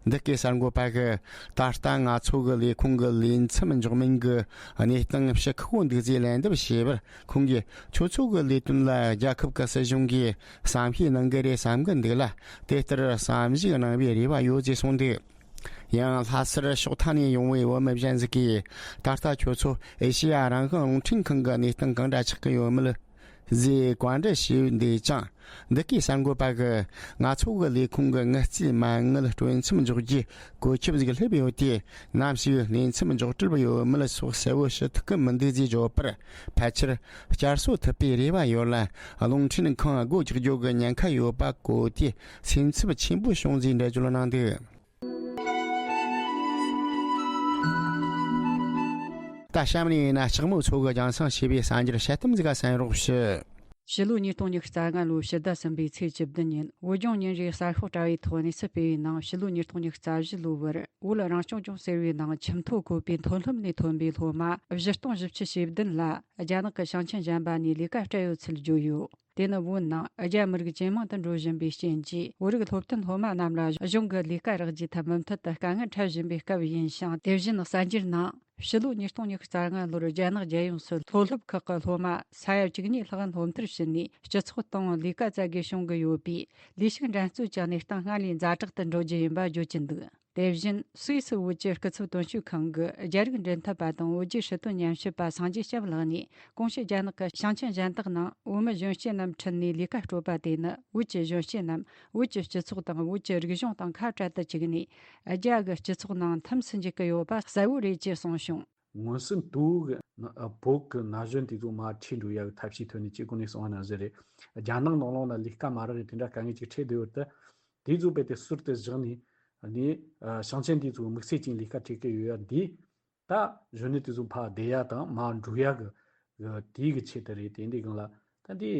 འདི་གའི་གསར་འགོད་པ་གིས་ད་ལྟ་ང་ཚོ་གི་ལས་ཁུངས་ཀྱི་ལས་མཚམས་འཇོག་མིན་གྱི་གནས་སྟངས་ཞིབ་ཁག་པོ་འདུག་ཅེས་ལན་འདེབས་བྱས་པར། ཁོང་གིས་ཁྱོད་ཚོ་གི་ལས་དོན་ལ་རྒྱལ་ཁབ་ཀྱི་སྲིད་གཞུང་གིས་བསམ་ཤེས་གནང་གི་རེད་བསམ་གི་འདུག་ལ། དེ་ལྟར་བསམ་གཞིག་གནང་བའི་རེ་བ་ཡོད་ཅེས་གསུངས་འདུག་ཡང་ལྷ་སར་ཕྱོགས་མཐའ་ནས་ཡོང་བའི་བོད་མི་གཞན་ཞིག་གིས། ད་ལྟ་ཁྱོད་ཚོ་ཨེ་ཤེ་ཡ་རང་དབང་རླུང་འཕྲིན་ཁང་གི་གནས་སྟངས་གང་འདྲ་ཆགས་ཀྱི་ཡོད་མེད་ཟེར་བཀའ་འདྲི་ཞུས་འདུག་ཀྱང་། འདི་གའི་གསར་འགོད་པ་གིས་ང་ཚོ་གི་ལས་ཁུངས་ཀྱི་དངུལ་རྩིས་མ་དངུལ་སྤྲོད་མཚམས་འཇོག་རྒྱུའི་བཀོད་ཁྱབ་ཞིག་སླེབས་ཡོད་དེ། ནམ་ཞིག་ལས་མཚམས་འཇོག་གྲབས་ཡོད་མེད་སོགས་གསལ་བོ་ཞུ་ཐུབ་ཀྱི་མི་འདུག་ཅེས་བརྗོད་པར། ཕལ་ཆེར་བསྐྱར་གསོ་ཐུབ་པའི་རེ་བ་ཡོད་ལ། རླུང་འཕྲིན་ཁང་སྒོ་རྒྱག་རྒྱུ་གི་ཉེན་ཁ་ཡོད་པ་གོ་དུས་སེམས་འཚབ་ཆེན་པོ་བྱུང་ཟེར་འགྲེལ་བརྗོད་གནང་འདུག་ད་གཤམ་ནས་ཡིན་ན་ལྕགས་མོ་མཚོ་གི་རྒྱང་སྲིང་བྱས་པའི་གསར་འགྱུར་དཔྱད་གཏམ་ཟིག་ག་གསན་རོགས་ཞུ། ཕྱི་ལོ་ཉིས་སྟོང་ཉི་ཤུ་རྩ་ལྔ་ལོའི་ཕྱི་ཟླ་གསུམ་པའི་ཚེས་བཅུ་བདུན་ཉིན། བོད་ལྗོངས་ཉིན་རེའི་གསར་ཤོག་དྲ་བའི་ཐོག་གནས་ཚུལ་སྤེལ་བའི་ནང་། ཕྱི་ལོ་ཉིས་སྟོང་ཉི་ཤུ་རྩ་བཞི་ལོའི་བར་བོད་རང་སྐྱོང་ལྗོངས་ཟེར་བའི་ནང་ཁྱིམ་ཐོ་བཀོད་པའི་མཐོ་སློབ་ནས་ཐོན་པའི་སློབ་མ་བཞི་སྟོང་བཞི་བཅུ་ཞེ་བདུན་ལ་རྒྱ་ནག་གི་ཞིང་ཆེན་གཞན་པ་ནས་ལས་ཀ་སྤྲད་ཡོད་ཚུལ་བརྗོད་ཡོད། དེ་ནི་བོད་ནང་རྒྱ་མི་རིགས་ཇེ་མང་དུ་འགྲོ་བཞིན་པའི་རྐྱེན་གྱིས། བོད་རིགས་སློབ་ཐོན་སློབ་མ་རྣམས་ལ་གཞུང་གི་ལས་ཀ་རག་རྒྱུའི་ཐད་མུ་མཐུད་དུ་དཀའ་ངལ་འཕྲད་བཞིན་པའི་སྐབས་ཡིན་ཞིང་། དེ་བཞིན་གསར་འགྱུར་ནང་། ཕྱི་ལོ་ཉིས་སྟོང་ཉི་ཤུ་རྩ་ལྔ་ལོར་རྒྱ་ནག་རྒྱལ་ཡོངས་སུ་མཐོ་སློབ་ཁག་གི་སློབ་མ་ས་ཡ་བཅུ་གཉིས་ལྷག་སློབ་མཐར་ཕྱིན་ནས་སྤྱི་ཚོགས་སྟེང་ལས་ཀ་བཙལ་དགོས་བྱུང་གི་ཡོད་པས། ལས་ཞུགས་འགྲན་རྩོད་ཀྱི་གནས་སྟངས་སྔར་ལས་ཛ་དྲག་ཏུ་འགྲོ་རྒྱུ་ཡིན་པ་བརྗོད་ཀྱི་འདུག་དེ་བཞིན་སུད་སི་བོད་ཀྱི་སྐུ་ཚབ་དོན་གཅོད་ཁང་གི་རྒྱ་རིགས་འབྲེལ་མཐུད་པ་དང་བོད་ཀྱི་སྲིད་དོན་ཉམས་ཞིབ་པ་སངས་རྒྱས་སྐྱབས་ལགས་ནས། གོང་ཞུས་རྒྱ་ནག་གི་ཞིང་ཆེན་གཞན་དག་ནང་བོད་མི་གཞོན་སྐྱེས་རྣམས་ཁྲིད་ནས་ལས་ཀ་སྤྲོད་པ་དེ་ནི། བོད་ཀྱི་གཞོན་སྐྱེས་རྣམས་བོད་ཀྱི་སྤྱི་ཚོགས་དང་བོད་ཀྱི་རིག་གཞུང་དང་ཁ་བྲལ་དུ་བཅུག་ནས། རྒྱ་གི་སྤྱི་ཚོགས་ནང་འཐིམས་སུ་འཇུག་གི་ཡོད་པ་གསལ་བོ་རེད་ཅེས་གསུངས་བྱུང་། མངོན་སུམ་དུ་གི་ན་བོད་གི་ན་གཞོན་དེ་ཚོ་མར་ཁྲིད་འགྲོ་ཡག་གི་ཐབས་ཤེས་ཐོན་ནས་སྐྱེ་དགོས་ནས་གསུངས་པ་ནང་བཞིན་རེད། རྒྱ་ནག་ནང་ལོགས་ན་ལས་ཀ་མ་རག་རེད། དེ་འདྲ་དཀའ་ངལ་ཅིག་འཕྲད་བསྡད་ཡོད་དུས། དེ་ཚོ་རྦད་དེ་ཟུར་དུ་བཞག་ནས་ནི་ཞིང་ཆེན་དེ་ཚོ་དམིགས་བསལ་གྱི་ལས་ཀ་སྤྲད་ཀྱི་ཡོད་ཡ་འདི། ད་གཞོན་ནུ་དེ་ཚོ་ཕར་བསྡད་ཡ་དང་མར་འགྲོ་ཡ་གི་གི་དེའི་གི་ཆེད་དུ་རེད། དེ་འདི་སྒང་ལ་ད་འདི་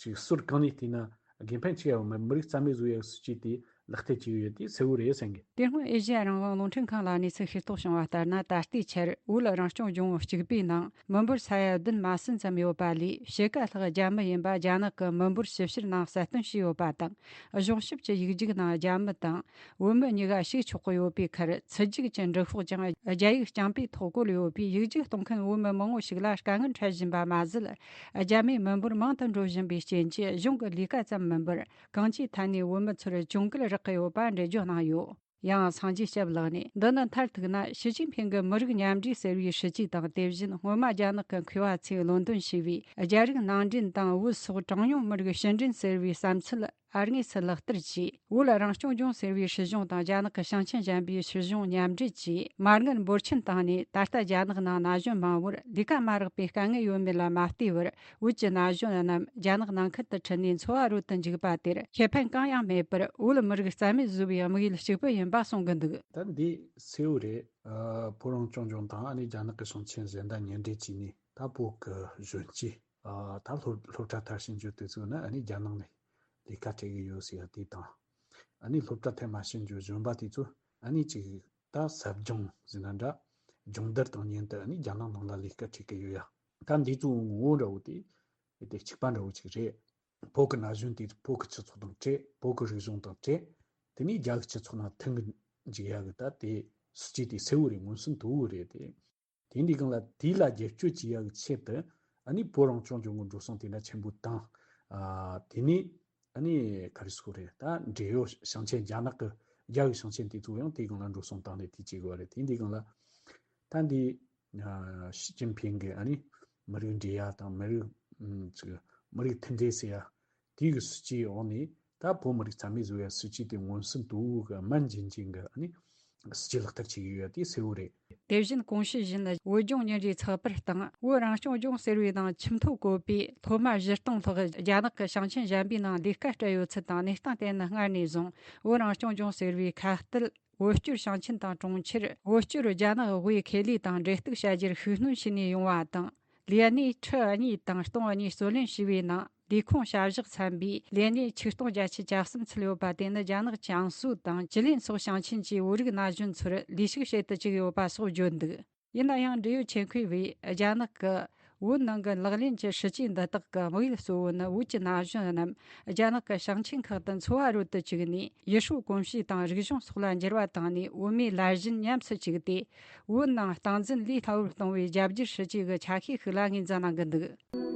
ཅིག་ཟུར་གང་ནས་བལྟས་ན་དགེ་ཕན་ཆེ་ཡ་མི་མི་རིགས་རྩ་མེད་བཟོ་ཡ་གི་སྲིད་ཇུས་དེ་ལག་བསྟར་བྱེད་ཀྱི་ཡོད་དེ་གསལ་བོ་རེད་བསམ་གི། དེ་སྔོན་ཨེ་ཤེ་ཡ་རང་དབང་རླུང་འཕྲིན་ཁང་ལ་གནས་ཚུལ་ཤེས་རྟོགས་བྱུང་བ་ལྟར་ན། ད་ལྟའི་ཆར་བོད་རང་སྐྱོང་ལྗོངས་གཅིག་པུའི་ནང་མི་འབོར་ས་ཡ་བདུན་མ་ཟིན་ཙམ་ཡོད་པ་ལས། ཕྱེད་ཀ་ལྷག་རྒྱ་མི་ཡིན་པ་རྒྱ་ནག་གི་མི་འབོར་ཞིབ་བཤེར་ནང་གསལ་སྟོན་བྱས་ཡོད་པ་དང་། གཞུང་ཞབས་ཀྱི་ཡིག་རྒྱུགས་ནང་རྒྱ་མི་དང་བོད་མི་གཉིས་ཀ་ཞུགས་ཆོག་གི་ཡོད་པའི་ཁར། ཚུད་རྒྱུགས་ཀྱི་འགྲིག་ཤོག་ཀྱང་རྒྱ་ཡིག་རྐྱང་པའི་ཐོག་བཀོད་ཡོད་པས། ཡིག་རྒྱུགས་གཏོང་མཁན་བོད་མི་མང་བོ་ཞིག་ལ་དཀའ་ངལ་འཕྲད་བཞིན་པ་མ་ཟད། རྒྱ་མིའི་མི་འབོར་མང་དུ་འགྲོ་བཞིན་པའི་རྐྱེན་གྱིས། གཞུང་གི་ལས་ཀ་ཙམ་མིན་པར་གང་ཅིའི་ཐད་ནས་བོད་མི་ཚོར་གྱོང་གུད་རག་གི་ཡོད་པ་འགྲེལ་བརྗོད་གནང་ཡོད། ཡང་སངས་རྒྱས་སྐྱབས་ལགས་ནས། འདི་ནི་མཐར་ཐུག་ན་ཞི་ཅིན་ཕིང་གི་མི་རིགས་མཉམ་འབྲེལ་ཟེར་བའི་སྲིད་ཇུས་དང་། དེ་བཞིན་སྔོན་མ་རྒྱ་ནག་གི་མཁས་པ་ཚོས་བློ་འདོན་བྱས་པའི་རྒྱ་རིགས་ནང་འདྲེན་དང་བོད་སོགས་གྲངས་ཉུང་མི་རིགས་ཕྱི་འདྲེན་ཟེར་བའི་བསམ་ཚུལ་ཨ་དངོས་སུ་ལག་བསྟར་གྱིས། བོད་རང་སྐྱོང་ལྗོངས་ཟེར་བའི་སྲིད་གཞུང་དང་རྒྱ་ནག་གི་ཞིང་ཆེན་གཞན་པའི་སྲིད་གཞུང་མཉམ་འབྲེལ་གྱིས་མ་དངུལ་འབོར་ཆེན་བཏང་ནས། ད་ལྟ་རྒྱ་ནག་ནང་ན་གཞོན་མང་བོར་ལས་ཀ་མ་རག་པའི་དཀའ་ངལ་ཡོད་མེད་ལ་མ་ལྟོས་པར། བོད་ཀྱི་ན་གཞོན་རྣམས་རྒྱ་ནག་ནང་ཁུལ་དུ་ཁྲིད་ནས་འཚོ་བ་རོལ་དུ་འཇུག་པ་དེར་ཁེ་ཕན་གང་ཡང་མེད་པར། བོད་མི་རིགས་རྩ་མེད་བཟོ་བའི་དམིགས་ཡུལ་གཅིག་པུ་ཡིན་པ་གསུང་གི་འདུག། ད་འདི་གསལ་བོ་རེད། ཨ། བོད་རང་སྐྱོང་ལྗོངས་དང་ཨ་ནི་རྒྱ་ནག་གི་ཞིང་ཆེན་གཞན་དང་མཉམ་འབྲེལ་བྱས་ནས། ད་བོད་ཀྱི་གཞོན་སྐྱེས། ཨ། ད་སློབ་སློབ་གྲྭ་མཐར་ཕྱིན་རྒྱུ་དེ་ཚོ་ནི་ཨ་ནི་རྒྱ་ནག་ནས་ལས་ཀ་སྤྲད་གི་ཡོད་ཟེར་ཡ་དེ་དང་། ཨ་ནི་སློབ་གྲྭ་མཐར་མ་ཕྱིན་རྒྱུ་གཞོན་པ་དེ་ཚོ་ཨ་ནི་ཅིག་ད་ཟབ་སྦྱོང་ཟེར་ན་འདྲ། སྦྱོང་བརྡར་དང་མཉམ་དུ་ཨ་ནི་རྒྱ་ནག་ནང་ལ་ལས་ཀ་སྤྲད་གི་ཡོད་ཡ། ད་འདི་ཚོ་ངོ་བོ་འདྲ་བོ་དེ་དེ་གཅིག་པ་འདྲ་བོ་ཅིག་རེད། བོད་ཀྱི་ན་གཞོན་དེ་བོད་ཀྱི་སྤྱི་ཚོགས་དང་བྲལ། བོད་ཀྱི་རིག་གཞུང་དང་བྲལ། དེ་ནས་རྒྱ་གི་སྤྱི་ཚོགས་ནང་མཐུན་གི་འཇུག་ཡ་གི་ད་དེ་སྲིད་ཇུས་དེ་གསལ་བོ་རེད། མངོན་སུམ་དོད་པོ་རེད་དེ། དེ་འདི་སྒང་ལ་དེ་ལ་བསྒྱུར་བཅོས་བྱེད་ཡག་གི་ཆེད་དུ་ཨ་ནི་བོད་རང་སྐྱོང་ལྗོངས་ཀྱི་འགྲོ་སོང་དེ་འདྲ་ཆེན་པོ་བཏང་། ཨ། དེ་ནས་ཨ་ནི་ག་རེ་ཟེར་དགོས་རེད། ད་འབྲེལ་ཡོད་ཞིང་ཆེན་རྒྱ་ནག་གི་རྒྱ་གི་ཞིང་ཆེན་དེ་ཚོ་ཡང་དེའི་སྒང་ལ་འགྲོ་སོང་བཏང་ནས་དེ་བྱེད་དགོས་རེད། དེ་འདི་སྒང་ལ་ད་འདི་ཨ། ཞི་ཅིན་ཕིང་གི་ཨ་ནི་མི་རིགས་འབྲེལ་ཡ་དང་མི་རིགས་ཨམ་ཅིག་མི་རིགས་མཐུན་འབྲེལ་ཟེར་ཡ། དེའི་གི་སྲིད་ཇུས་འོག་ནས་ད་བོད་མི་རིགས་རྩ་མེད་བཟོ་ཡ་སྲིད་ཇུས་དེ་མངོན་སུམ་དོད་པོ་གི་སྨན་འབྱིན་ཅན་གི་ཨ་ནི་སྲིད་ཇུས་ལག་བསྟར་བྱེད་ཀྱི་ཡོད་ཡ་དེ་གསལ་བོ་རེད། དེ་བཞིན་གོང་ཞུས་བཞིན། བོད་ལྗོངས་ཉིན་རེའི་ཚགས་པར་སྟེང་བོད་རང་སྐྱོང་ལྗོངས་ཟེར་བའི་ནང་ཁྱིམ་ཐོ་བཀོད་པའི་སློབ་མ་བཞི་སྟོང་ལྷག་རྒྱ་ནག་གི་ཞིང་ཆེན་གཞན་པའི་ནང་ལས་ཀ་སྤྲད་ཡོད་ཚུལ་དང་། གནས་སྟངས་དེ་ནི་སྔར་ནས་བཟུང་བོད་རང་སྐྱོང་ལྗོངས་ཟེར་བའི་ཁ་གཏད་བོད་སྐྱོར་ཞིང་ཆེན་དང་གྲོང་ཁྱེར། བོད་སྐྱོར་རྒྱ་ནག་དབུས་ཁེ་ལས་དང་འབྲེལ་གཏུག་བྱ་རྒྱུར་ཤུགས་སྣོན་བྱས་ནས་ཡོང་བ་དང་ ལས་གནས་ཁྲི་གཉིས་དང་སྟོང་གཉིས་རྩོད་ལེན་བྱས་པའི་ནང་། ལས་ཁུངས་བྱ་གཞག་ཚན་པའི་ལས་གནས་ཆིག་སྟོང་བརྒྱད་ཅུ་གྱ་གསུམ་ཚུད་ཡོད་པ་དེ་ནི་རྒྱ་ནག་ཅང་སུའུ་དང་ཅི་ལིན་སོགས་ཞིང་ཆེན་གྱི་བོད་རིགས་ན་གཞོན་ཚོར་ལས་ཞུགས་བྱེད་དུ་བཅུག་ཡོད་པ་སོགས་བརྗོད་འདུག་ཡིན་ན་ཡང་འབྲེལ་ཡོད་ཆེད་མཁས་པས། རྒྱ་ནག་གི་བོད་ནང་གི་ལག་ལེན་གྱི་སྲིད་ཇུས་འདི་དག་གི་དམིགས་ཡུལ་གཙོ་བོ་ནི། བོད་ཀྱི་ན་གཞོན་རྣམས་རྒྱ་ནག་གི་ཞིང་ཆེན་ཁག་ཏུ་འཚོ་བ་རོལ་དུ་བཅུག་ནས། ཡུལ་སྲོལ་གོམས་གཤིས་དང་རིག་གཞུང་སོགས་ལ་འགྱུར་བ་བཏང་ནས། བོད་མིའི་ལས་གཞི་ཉམས་སུ་བཅུག་སྟེ། བོད་ནང་སྟངས་འཛིན་ལས་སླ་བོར་གཏོང་བའི་རྒྱ་སྒྱུར་སྲིད་ཇུས་ཀྱི་ཆ་ཤས་ཤིག་ལ་ངོས་འཛིན་གནང་གི་འདུག་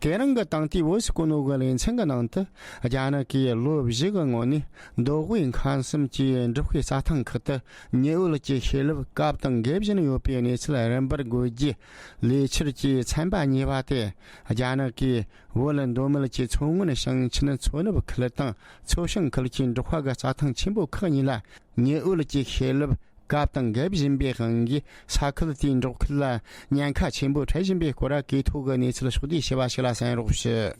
དེ་རིང་གི་དེང་དུས་བོད་ཀྱི་གོ་ནོ་གི་ལེ་ཚན་གྱི་ནང་དུ། རྒྱ་ནག་གིས་ལོ་བཞི་གི་སྔོན་ནས་མདོ་དབུས་ཁམས་གསུམ་གྱི་འབྲུག་པའི་རྩྭ་ཐང་ཁག་ཏུ་ཉི་འོད་ཀྱི་ཤེལ་ལེབ་བཀབ་དང་འགེབས་བཞིན་ཡོད་པའི་གནས་ཚུལ་རིམ་པར་འགོད་རྒྱུའི་ལས་འཆར་གྱི་ཚན་པ་གཉིས་པ་དེ། རྒྱ་ནག་གིས་བོད་མདོ་སྨད་ཀྱི་མཚོ་སྔོན་ཞིང་ཆེན་མཚོ་ནུབ་ཁུལ་དང་མཚོ་བྱང་ཁུལ་གྱི་འབྲོག་པ་གི་རྩྭ་ཐང་ཆེན་པོ་ཁག་གཉིས་ལ་ཉི་འོད་ཀྱི་ཤེལ་ལེབ་བཀབ་དང་འགེབས་བཞིན་པའི་དབང་གིས། ས་ཁུལ་དེའི་འབྲོག་ཁུལ་ལ་ཉེན་ཁ་ཆེན་པོ་འཕྲད་བཞིན་པའི་སྐོར་གི་ཐོག་གི་གནས་ཚུལ་ཕྱོགས་བསྡུས་ཞུ་བ་ཞིག་ལ་གསན་རོགས་ཞུ།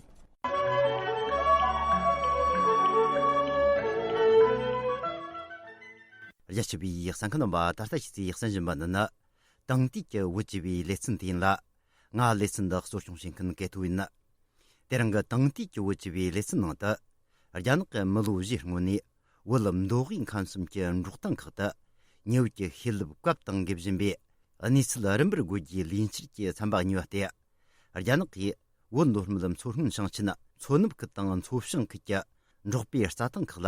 རྒྱ་ཆེ་བའི་གསན་མཁན་རྣམ་པ། ད་ལྟ་ཤེས་ཚེ་གསན་བཞིན་པ་འདི་ནི། དེང་དུས་ཀྱི་བོད་ཅེས་པའི་ལེ་ཚན་དེ་ཡིན་ལ། ང་ལེ་ཚན་འདི་གཙོ་སྐྱོང་བྱེད་མཁན་གལ་ཐོ་ཡིན། དེ་རིང་གི་དེང་དུས་ཀྱི་བོད་ཅེས་པའི་ལེ་ཚན་ནང་དུ། རྒྱ་ནག་གི་མི་ལོ་བཞིའི་སྔོན་ནས་བོད་མདོ་དབུས་ཁམས་གསུམ་གྱི་འབྲོག་ཐང་ཁག་ཏུ་ཉི་འོད་ཀྱི་ཤེལ་ལེབ་བཀབ་དང་འགེབས་བཞིན་པའི་གནས་ཚུལ་རིམ་པར་འགོད་རྒྱུའི་ལས་འཆར་གྱི་ཚན་པ་གཉིས་པ་སྟེ། རྒྱ་ནག་གིས་བོད་མདོ་སྨད་མཚོ་སྔོན་ཞིང་ཆེན་མཚོ་ནུབ་ཁུལ་དང་མཚོ་བྱང་ཁུལ་གྱི་འབྲོག་པའི་རྩྭ་ཐང་ཁག་ལ་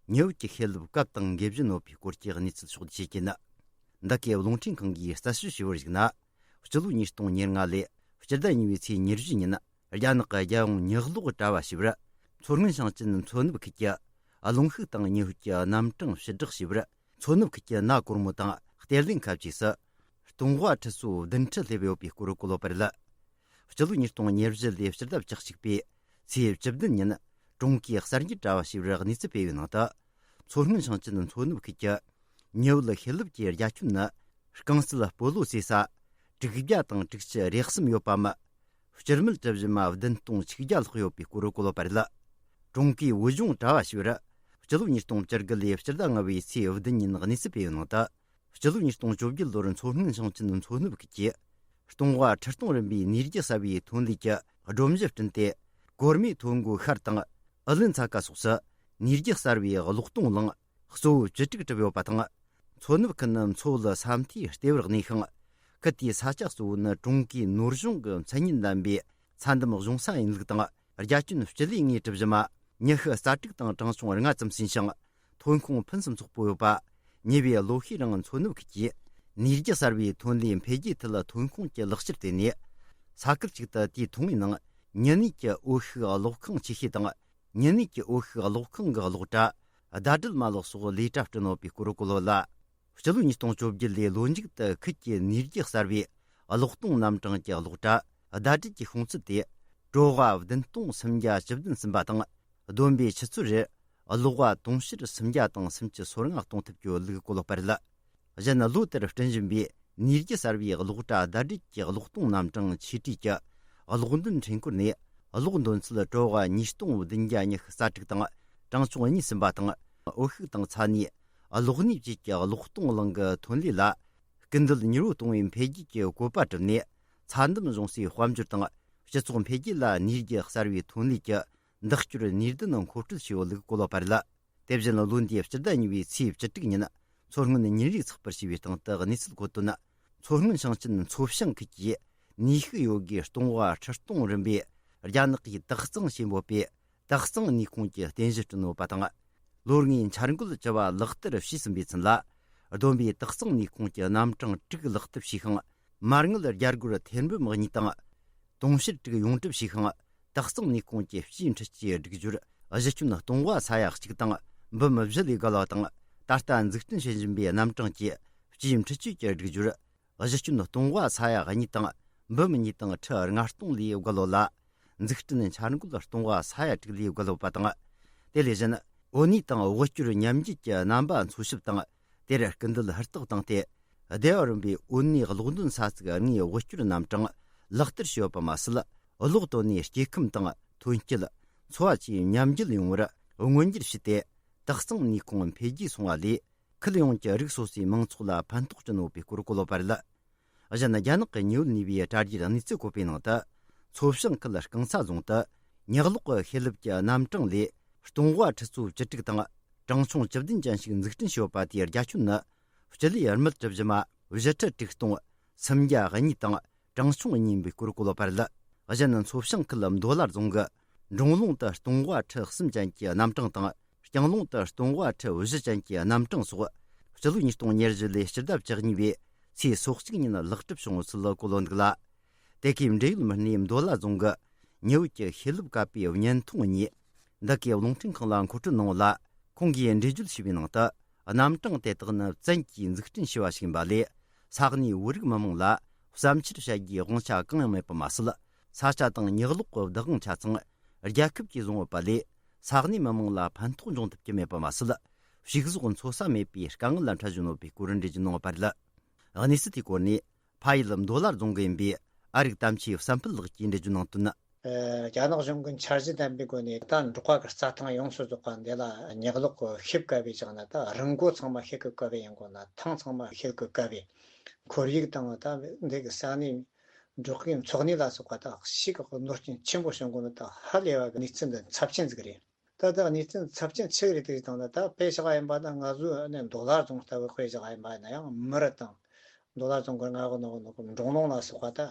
ཉི་འོད་ཀྱི་ཤེལ་ལེབ་བཀབ་དང་འགེབས་བཞིན་ཡོད་པའི་སྐོར་གྱི་གནས་ཚུལ་ཕྱོགས་བསྡུས་བྱེད་ཀྱིན། འདི་གའི་རླུང་འཕྲིན་ཁང་གིས་གསལ་བཤད་ཞུས་པར་གཞིགས་ན། སྤྱི་ལོ་ཉིས་སྟོང་ཉེར་ལྔ་ལོའི་སྤྱི་ཟླ་གཉིས་པའི་ཚེས་ཉེར་བཞི་ཉིན། རྒྱ་ནག་གི་རྒྱལ་ཡོངས་ཉི་གློག་དྲ་བ་ཞེས་པར། མཚོ་སྔོན་ཞིང་ཆེན་མཚོ་ནུབ་ཁུལ་གྱི་རླུང་ཤུགས་དང་ཉི་འོད་ཀྱི་རྣམ་གྲངས་ཕྱིར་བསྒྲགས་ཞེས་པར། མཚོ་ནུབ་ཁུལ་གྱི་ན་གོར་མོ་དང་གཏེར་ལེན་ཁ་བཅས་སུ་སྟོང་པ་ཁྲི་ཚོ་བདུན་ཁྲི་སླེབས་ཡོད་པའི་སྐོར་བཀོད་ཡོད་པ་རེད། སྤྱི་ལོ་ཉིས་སྟོང་ཉེར་བཞི་ལོའི་སྤྱི་ཟླ་བཅུ་གཅིག་པའི་ཚེས་བཅུ་བདུན་ཉིན། ཀྲུང་གོའི་གསར་འགྱུར་དྲ་བ་ཞེས་པར་གནས་ཚུལ་སྤེལ་བའི་ནང་དུ། མཚོ་སྔོན་ཞིང་ཆེན་མཚོ་ནུབ་ཁུལ་གྱི་ཉི་འོད་ཤེལ་ལེབ་ཀྱི་རྒྱ་ཁྱོན་ནི། རྐང་རྩེད་སྤོ་ལོ་རྩེ་ས་དྲུག་བརྒྱ་དང་དྲུག་ཅུ་རེ་གསུམ་ཡོད་པའམ། སྤྱི་མི་གྲུ་བཞི་མ་བདུན་སྟོང་ཆིག་བརྒྱ་ལྷག་ཡོད་པའི་སྐོར་བཀོད་ཡོད་པ་རེད། ཀྲུང་གོའི་བོད་ལྗོངས་དྲ་བ་ཞེས་པར། སྤྱི་ལོ་ཉིས་སྟོང་བཅུ་དགུ་ལོའི་སྤྱི་ཟླ་ལྔ་པའི་ཚེས་བདུན་ཉིན་གནས་ཚུལ་སྤེལ་བའི་ནང་དུ། སྤྱི་ལོ་ཉིས་སྟོང་བཅོ་བརྒྱད་ལོར་མཚོ་སྔོན་ཞིང་ཆེན་མཚོ་ནུབ་ཁུལ་གྱིས། སྟོང་པ་ཁྲི་སྟོང་རིམ་པའི་ནུས་རྒྱུ་གསར་པའི་ཐོན་ལས་ཀྱི་སྒྲོམ་གཞི་བསྐྲུན་ཏེ། གོར་མོའི་ཐོན་སྒོ་ཤར་དང་། ཨུ་ལན་ཚ་ཀ་སོགས་སུ་ནུས་རྒྱུ་གསར་པའི་གློག་གཏོང་རླངས་གཙོ་བོ་བཅུ་དྲུག་གྲུབ་ཡོད་པ་དང་། མཚོ་ནུབ་ཁུལ་ནི་མཚོ་བོད་ས་མཐོའི་ལྟེ་བར་གནས་ཤིང་། ཁུལ་དེའི་ས་ཆ་གཙོ་བོ་ནི་ཀྲུང་གོའི་ནོར་གཞུང་གི་མཚན་སྙན་ལྡན་པའི་ཚྭ་འདམ་གཞུང་ས་ཡིན་ལུགས་དང་། རྒྱ་ཁྱོན་སྤྱི་ལེ་ལྔའི་གྲུ་བཞི་མ། ཉི་ཤུ་རྩ་དྲུག་དང་གྲངས་ཆུང་ལྔ་ཙམ་ཟིན་ཞིང་། ཐོན་ཁུངས་ཕུན་སུམ་ཚོགས་པོ་ཡོད་པ། ཉེ་བའི་ལོ་ཤས་རིང་མཚོ་ནུབ་ཁུལ་གྱིས་ནུས་རྒྱུ་གསར་པའི་ཐོན་ལས་འཕེལ་རྒྱས་ཐད་ཐོན་ཁུངས་ཀྱི་ལག་ཁྱེར་བཏོན་ནས། ས་ཁུལ་གཅིག་ཏུ་དུས་ཐུང་བའི་ནང་མྱི་ནུས་ཀྱི་འོད་ཤུགས་གློག་ཁང་ཆེ་ཤོས་དང་། མྱི་ནུས་ཀྱི་འོད་ཤུགས་གློག་ཁང་གི་གློག་དྲ་ཟླ་སྒྲིལ་མ་ལག་སོགས་ལས་གྲྭ་བསྐྲུན་ཡོད་པའི་སྐོར་བཀོད་ཡོད་ལ། སྤྱི་ལོ་ཉིས་སྟོང་བཅོ་བརྒྱད་ལོའི་ལོ་མཇུག་ཏུ་ཁུལ་གྱི་ནུས་རྒྱུ་གསར་པའི་གློག་གཏོང་རྣམ་གྲངས་ཀྱི་གློག་དྲ་ཟླ་སྒྲིལ་གྱི་ཤོང་ཚད་དེ་ཀྲོ་ཝ་བདུན་སྟོང་སུམ་བརྒྱ་བཅུ་བདུན་ཟིན་པ་དང་། བསྡོམས་པས་ཆུ་ཚོད་རེར་གློག་པ་དུང་ཕྱུར་སུམ་བརྒྱ་དང་སུམ་ཅུ་སོ་ལྔ་གཏོང་ཐུབ་རྒྱུ་ལུགས་བཀོད་ཡོད་པ་རེད། གཞན་ལོ་ལྟར་བསྐྲུན་བཞིན་པའི་ནུས་རྒྱུ་གསར་པའི་གློག་དྲ་ཟླ་སྒྲིལ་གྱི་གློག་གཏོང་རྣམ་གྲངས་ཆེ་གྲས་ཀྱི་གློག་འདོན་འཕྲུལ་འཁོར་ནས་གློག་འདོན་ཚད་ཀྲོ་ཝ་ཉིས་སྟོང་བདུན་བརྒྱ་ཉི་ཤུ་རྩ་དྲུག་དང་གྲངས་ཆུང་གཉིས་ཟིན་པ་དང་། འོད་ཤུགས་དང་ཚྭ་ནུས། གློག་ནུས་བཅས་ཀྱི་གློག་གཏོང་རླངས་ཀྱི་ཐོན་ལས་ལ་སྐུལ་འདེད་མྱུར་པོ་གཏོང་བའི་འཕེལ་རྒྱས་ཀྱི་བཀོད་པ་བསྒྲུབས་ནས། ཚྭ་འདམ་གཞུང་སའི་དཔལ་འབྱོར་དང་སྤྱི་ཚོགས་འཕེལ་རྒྱས་ལ་ནུས་རྒྱུ་གསར་པའི་ཐོན་ལས་ཀྱི་འདེགས་སྐྱོར་ནུས་ལྡན་མཁོ་སྤྲོད་བྱས་ཡོད་ལུགས་བཀོད་ཡོད་པ་རེད། དེ་བཞིན་ལོ་འདིའི་སྤྱི་ཟླ་གཉིས་པའི་ཚེས་བཅུ་དྲུག་ཉིན་མཚོ་སྔོན་ཉིན་རེའི་ཚགས་པར་ཞེས་པའི་སྟེང་དུ་གནས་ཚུལ་བཀོད་དོན། མཚོ་སྔོན་ཞིང་ཆེན་མཚོ་བྱང་ཁུལ་གྱིས་ནུས་ཤུགས་ཡོད་དགུའི་སྟོང་པ་ཁྲི་སྟོང་རིམ་པའི་རྒྱ་ནག་གིས་དག་གཙང་ཞེས་འབོད་པའི་དག་གཙང་ནུས་ཁུངས་ཀྱི་རྟེན་གཞི་བསྐྲུན་ཡོད་པ་དང་། ལོ་ལྔའི་འཆར་འགོད་བཅུ་པ་ལག་བསྟར་བྱས་ཟིན་པའི་ཚུན་ལ། བསྡོམས་པས་དག་གཙང་ནུས་ཁུངས་ཀྱི་རྣམ་གྲངས་དྲུག་ལག་བསྟར་བྱས་ཤིང་། མ་དངུལ་རྒྱ་སྒོར་ཐེར་འབུམ་གཉིས་དང་། དུང་ཕྱུར་དྲུག་ཡོངས་གྲུབ་བྱས་ཤིང་། དག་གཙང་ནུས་ཁུངས་ཀྱི་སྤྱིའི་འཕྲུལ་ཆས་སྒྲིག་སྦྱོར་གཞི་ཁྱོན་སྟོང་པ་ས་ཡ་གཅིག་དང་འབུམ་བཞི་ལས་བརྒལ་བ་དང་། ད་ལྟ་འཛུགས་སྐྲུན་བྱེད་བཞིན་པའི་རྣམ་གྲངས་ཀྱི་སྤྱིའི་འཕྲུལ་ཆས་ཀྱི་སྒྲིག་སྦྱོར་གཞི་ཁྱོན་སྟོང་པ་ས་ཡ་གཉིས་དང་འབུམ་གཉིས་དང་ཁྲི་ལྔ་སྟོང་ལས་བརྒལ་བ་ལ་འཛུགས་སྐྲུན་འཆར་འགོད་སྟོང་པ་ས་ཡ་དྲུག་ལས་བརྒལ་བ་དང་། དེ་ལས་གཞན། འོད་ནུས་དང་དབུལ་སྐྱོར་མཉམ་འབྱེད་ཀྱི་རྣམ་པ་འཚོལ་ཞིབ་དང་། དེར་སྐུལ་འདེད་ཧུར་ཐག་བཏང་སྟེ། སྡེ་བ་རིམ་པའི་འོད་ནུས་གློག་འདོན་ས་ཚིགས་ལྔའི་དབུལ་སྐྱོར་རྣམ་གྲངས་ལག་བསྟར་བྱས་ཡོད་པ་མ་ཟད། གློག་བཏོན་ནས་སྐྱེ་ཁམས་དང་ཐོན་སྐྱེད། འཚོ་བ་བཅས་མཉམ་འབྱེད་ཡོང་བར་མངོན་འགྱུར་བྱས་ཏེ། དག་གཙང་ནུས་ཁུངས་འཕེལ་རྒྱས་སོང་བ་ལས། ཁུལ་ཡོངས་ཀྱི་རིགས་སོ་སོའི་མང་ཚོགས་ལ་ཕན་ཐོགས་བསྐྲུན་ཡོད་པའི་སྐོར་གོ་ལོ་བར་ལ། གཞན་རྒྱ་ནག་གི་ཉེ་བོད་ནུས་པའི་དྲ་རྒྱའི་གནས་ཚུལ་བཀོད་པའི་ནང་དུ། མཚོ་བྱང་ཁུལ་རྐང་ཚ་རྫོང་དུ་ཉག་ལོག་གི་ཤེལ་ལེབ་ཀྱི་རྣམ་གྲངས་ལས་སྟོང་བ་ཁྲི་ཚོ་བཅུ་དྲུག་དང་གྲངས་ཆུང་བཅུ་བདུན་ཅན་ཞིག་འཛུགས་སྐྲུན་བྱས་ཡོད་པ་དེའི་རྒྱ་ཁྱོན་ནི་སྤྱི་ལེ་དམུ་གྲུ་བཞི་མ་བཞི་ཁྲི་དྲུག་སྟོང་སུམ་བརྒྱ་གཉིས་དང་གྲངས་ཆུང་གཉིས་ཡིན་པའི་སྐོར་གོ་ལོ་བར་ལ། གཞན་མཚོ་བྱང་ཁུལ་མདོ་ལ་རྫོང་གི་འབྲོང་ལུང་དུ་སྟོང་བ་ཁྲི་གསུམ་ཅན་གྱི་རྣམ་གྲངས་དང་། རྐྱང་ལུང་དུ་སྟོང་བ་ཁྲི་བཞི་ཅན་གྱི་རྣམ་གྲངས་སོགས། སྤྱི་ལོ་ཉིས་སྟོང་ཉེར་བཞི་ལོའི་སྤྱི་ཟླ་བཅུ་གཉིས་པའི་ཚེས་སོ་གཅིག་ཉིན་ལག་བསྟར་བྱུང་ཚུལ་གོ་ལོ་འདུག་ལ། དེ་གའི་འབྲེལ་ཡོད་མི་སྣས་མདོ་ལ་རྫོང་གི་ཉེ་བོད་ཀྱི་ཤེལ་ལེབ་བཀབ་པའི་བརྙན་ཐུང་གཉིས། འདི་གའི་རླུང་འཕྲིན་ཁང་ལ་མཁོ་སྤྲོད་གནང་བ་ལ། ཁོང་གིས་འགྲེལ་བརྗོད་བྱས་པའི་ནང་དུ། རྣམ་གྲངས་དེ་དག་ནི་བཙན་གྱིས་འཛུགས་སྐྲུན་བྱས་པ་ཞིག་ཡིན་པ་ལས། ས་གནས་བོད་རིགས་མི་མང་ལ་བསམ་འཆར་བཤད་རྒྱུའི་དབང་ཆ་གང་ཡང་མེད་པ་མ་ཟད། ས་ཆ་དང་ཉག་ལོག་གི་བདག་དབང་ཆ་ཚང་རྒྱལ་ཁབ་ཀྱིས་བཟུང་ཡོད་པ་ལས། ས་གནས་མི་མང་ལ་ཕན་ཐོགས་འབྱུང་ཐུབ་ཀྱི་མེད་པ་མ་ཟད། ཕྱུགས་ཟོག་འཚོ་ས་མེད་པའི་དཀའ་ངལ་ལ་འཕྲད་བཞིན་ཡོད་པའི་སྐོར་འགྲེལ་བརྗོད་གནང་ཡོད་པ་རེད། གནས་ཚུལ་དེའི་སྐོར་ནས། ཕ་ཡུལ་མདོ་ལ་རྫོང་གི་ཡིན་པའི་ཨ་རིག་དམ་ཆོས་བསམ་འཕེལ་ལགས་ཀྱིས་འགྲེལ་བརྗོད་གནང་དོན། རྒྱ་ནག་གཞུང་གི་འཆར་གཞི་ལྡན་པའི་སྒོ་ནས། ད་འབྲོག་པ་གི་རྩྭ་ཐང་ཡོངས་སུ་རྫོགས་པ་འདི་ལ་ཉག་ལོག་གི་ཤེལ་བཀབ་པའི་བཞག་ན། ད་རི་མགོ་ཚང་མ་ཤེལ་གི་བཀབ་པའི་ཡིན་དགོས་ན། ཐང་ཚང་མ་ཤེལ་གི་བཀབ་པའི། ཁོར་ཡུག་དང་ད་འདི་གི་ས་གནས་འབྲོག་པའི་འཚོ་གནས་ལ་སོགས་པ་ད་ཞིག་གི་གནོད་སྐྱོན་ཆེན་པོ་བྱུང་དགོས་ནི་ད་ཧ་ལས་པ་གི་གནས་ཚུལ་འདི་ཚབས་ཆེན་ཟིག་རེད། ད་ལྟ་གནས་ཚུལ་ཚབས་ཆེན་ཆི་རེད་དེ་དང་ད་ད་དཔེ་བཞག་ཡིན་པ་ན། ང་ཚོའི་ནི་མདོ་ལ་རྫོང་ལྟ་བུ་དཔེ་བཞག་ཡིན་པ་ན་ཡང་། མི་རི་དང་མདོ་ལ་རྫོང་གི་ང་གི་ནོ་ནོ་གི་འབྲོང་ལུང་ལ་སོགས་པ་ད་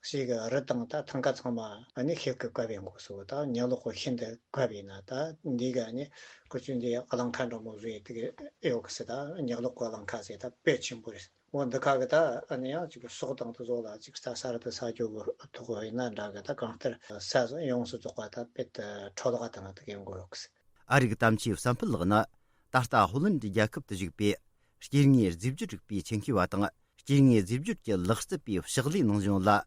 ཞིག་གི་རི་དང་ད་ཐང་ག་ཚང་མ་ནི་ཤེལ་གི་བཀབ་ཡོང་གི་སོ། ད་ཉག་ལོག་གི་ཤིན་ཏུ་བཀབ་ཡིན་ན། ད་འདི་ག་ནི་ཁོ་ཚོས་འདི་གླང་ཁ་འདྲ་མོ་བཟོས་དེ་གི་ཡོད་གི་སི། ད་ཉག་ལོག་གི་གླང་ཁ་ཟེར་ད་དཔེ་ཆེན་པོ་རེད། འོ་འདི་ཁ་གི་ད་ཨ་ནི་ཡང་ཅིག་སོག་དང་དུ་བཟོ་ལ་ཅིག་ས་ས་ར་དུ་ས་ཅོ་གི་ཐོག་ཡིན་ན་འདྲ་གི། ད་གང་ལྟར་ས་ཡོངས་སུ་རྫོགས་པ་ད་དཔེ་ད་འཕྲོ་བརླག་དང་དུ་གི་འགོ་ཡོད་གི། ཨ་རིག་དམ་ཆོས་བསམ་འཕེལ་ལགས་ནི་ད་ལྟ་ཧོ་ལན་ཌི་རྒྱལ་ཁབ་ཏུ་བཞུགས་པའི་སྐྱེ་དངོས་རྫས་སྦྱོར་རིག་པའི་ཆེད་མཁས་པ་དང་། སྐྱེ་དངོས་རྫས་སྦྱོར་གྱི་ལག་རྩལ་པའི་ཕྱག་ལས་གནང་བཞིན་ཡོད་ལ།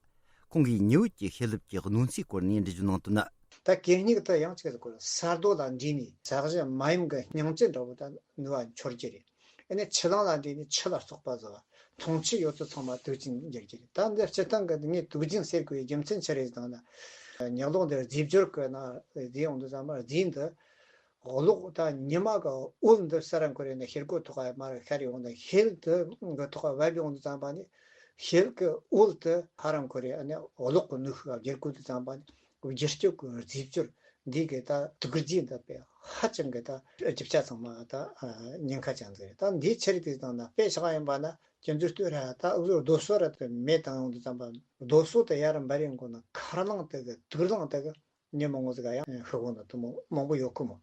ཁོང་གིས་ཉེ་བོད་ཀྱི་ཤེལ་ལེབ་ཀྱི་གནོད་འཚེའི་སྐོར་ནས་འགྲེལ་བརྗོད་གནང་དོན། ད་གད་སྙིགས་དེ་ཡང་ཅིག་གི་སྐོར། ས་རྡོ་ལ་འདྲེས་ནས་ས་གཞི་མ་ཡིན་གི་སྙིང་རྗེ་འདྲ་བོ་ད་ནུས་པ་འཆོར་རྒྱུ་རེད། ཨ་ནི་ཆུ་ལང་ལ་འདྲེས་ནས་ཆུ་ལ་སོགས་པ་བཟོ་བ། འཐུང་ཆུ་ཡོད་ཚད་ཚང་མ་དུག་ཅན་འགྱུར་རྒྱུ་རེད། ད་འདི་སྤྱིར་བཏང་གི་ངས་དུག་ཅན་ཟེར་དགོས་པའི་རྒྱུ་མཚན་ཆི་རེད་ཟེར་ན། ཉག་ལོག་འདིར་རྫས་སྦྱོར་གི་ན་རྫས་ཡོང་དུས་ཙམ་པ་རྫས་འདི་གློག་ད་ཉི་མ་གི་འོད་འདི་ས་ར་འཁོར་རེ་ནས་ཤེལ་སྒོ་ཐོག་ག་མར་ཤར་ཡོང་ནས་ཤེལ་དུ་གི་ཐོག་ག་བབས་ཡོང་དུས་ཙམ་པ་ནི་ཤེལ་གི་འོད་དུ་ཧ་ར་འཁོར་རེ་ཨ་ནི་གློག་གི་ནུས་ཤུགས་ལ་བསྒྱུར་དགོས་དུས་ཙམ་པ་ནི་བསྒྱུར་བཅོས་ཀྱི་རྫས་སྦྱོར་འདི་གི་ད་དུག་རྫས་འདི་དཔེ་ཧ་ཅང་གི་ད་རྒྱུ་ཆ་ཚང་མ་ད་ཉེན་ཁ་ཅན་ཟིག་རེད། ད་འདི་ཆི་རེད་དེ་དང་ན་དཔེ་བཞག་ཡིན་པ་ན་ཁྱེད་ཚོས་ལྟོས་ར། ད་འུ་ཚོ་རྡོ་སོལ་ར་དེ་མེ་བཏང་ཡོང་དུས་ཙམ་པ་རྡོ་སོལ་དེ་ཡར་འབར་ཡོང་གོ་ན་མཁར་རླངས་དེ་གི་དུག་རླངས་དེ་གི་མི་མང་པོ་ཟིག་ག་ཡང་ཤི་གོ་ནི་དུ་མོ་མང་པོ་ཡོད་ཁོ་མོ།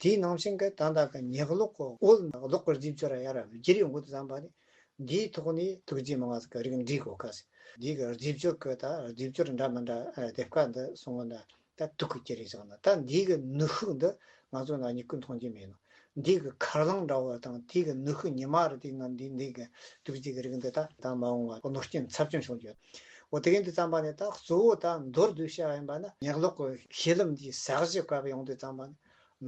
དེའི་ནང་བཞིན་གི་ད་ལྟ་གི་ཉག་ལོག་གི་འོད་གློག་གི་རྫས་སྦྱོར་ཡར་བསྒྱུར་ཡོང་གི་དུས་ཙམ་པ་ནི་འདིའི་ཐོག་ནས་དུག་རྫས་མང་ང་ཟིག་གི་རིགས་འདྲེས་གོ་ཁ་ཟིག་འདི་གི་རྫས་སྦྱོར་གི་ད་རྫས་སྦྱོར་འདྲ་མི་འདྲ་ཨ་སྡེབ་ཀ་འདི་སོང་བ་འདྲ་ད་དུག་གི་ཀྱི་རེད་ཟེར་ན། ད་འདི་གི་ནུས་ཤུགས་འདི་ང་ཚོ་ན་མྱུ་གུ་མཐོང་རྒྱུ་མེད་ནོ། འདི་གི་མཁར་རླངས་འདྲ་བོ་དང་དེ་གི་ནུས་ཤུགས་ཉི་མ་རུ་དེ་ང་འདི་འདི་གི་དུག་རྫས་གི་རིགས་འདི་ད་ད་མ་འོངས་པ་གནོད་སྐྱོན་ཚབས་ཆེན་བྱུང་རྒྱུ། འོ་དེ་གི་འདི་ཙམ་པ་ནས་ད་གཙོ་བོ་ད་མདོར་བསྡུས་བཤད་པ་ཡིན་པ་ན་ཉག་ལོག་གི་ཤེལ་ལེབ་འདིའི་ས་གཞི་བཀབ་ཡོང་དུས་ཙམ་པ་ནས་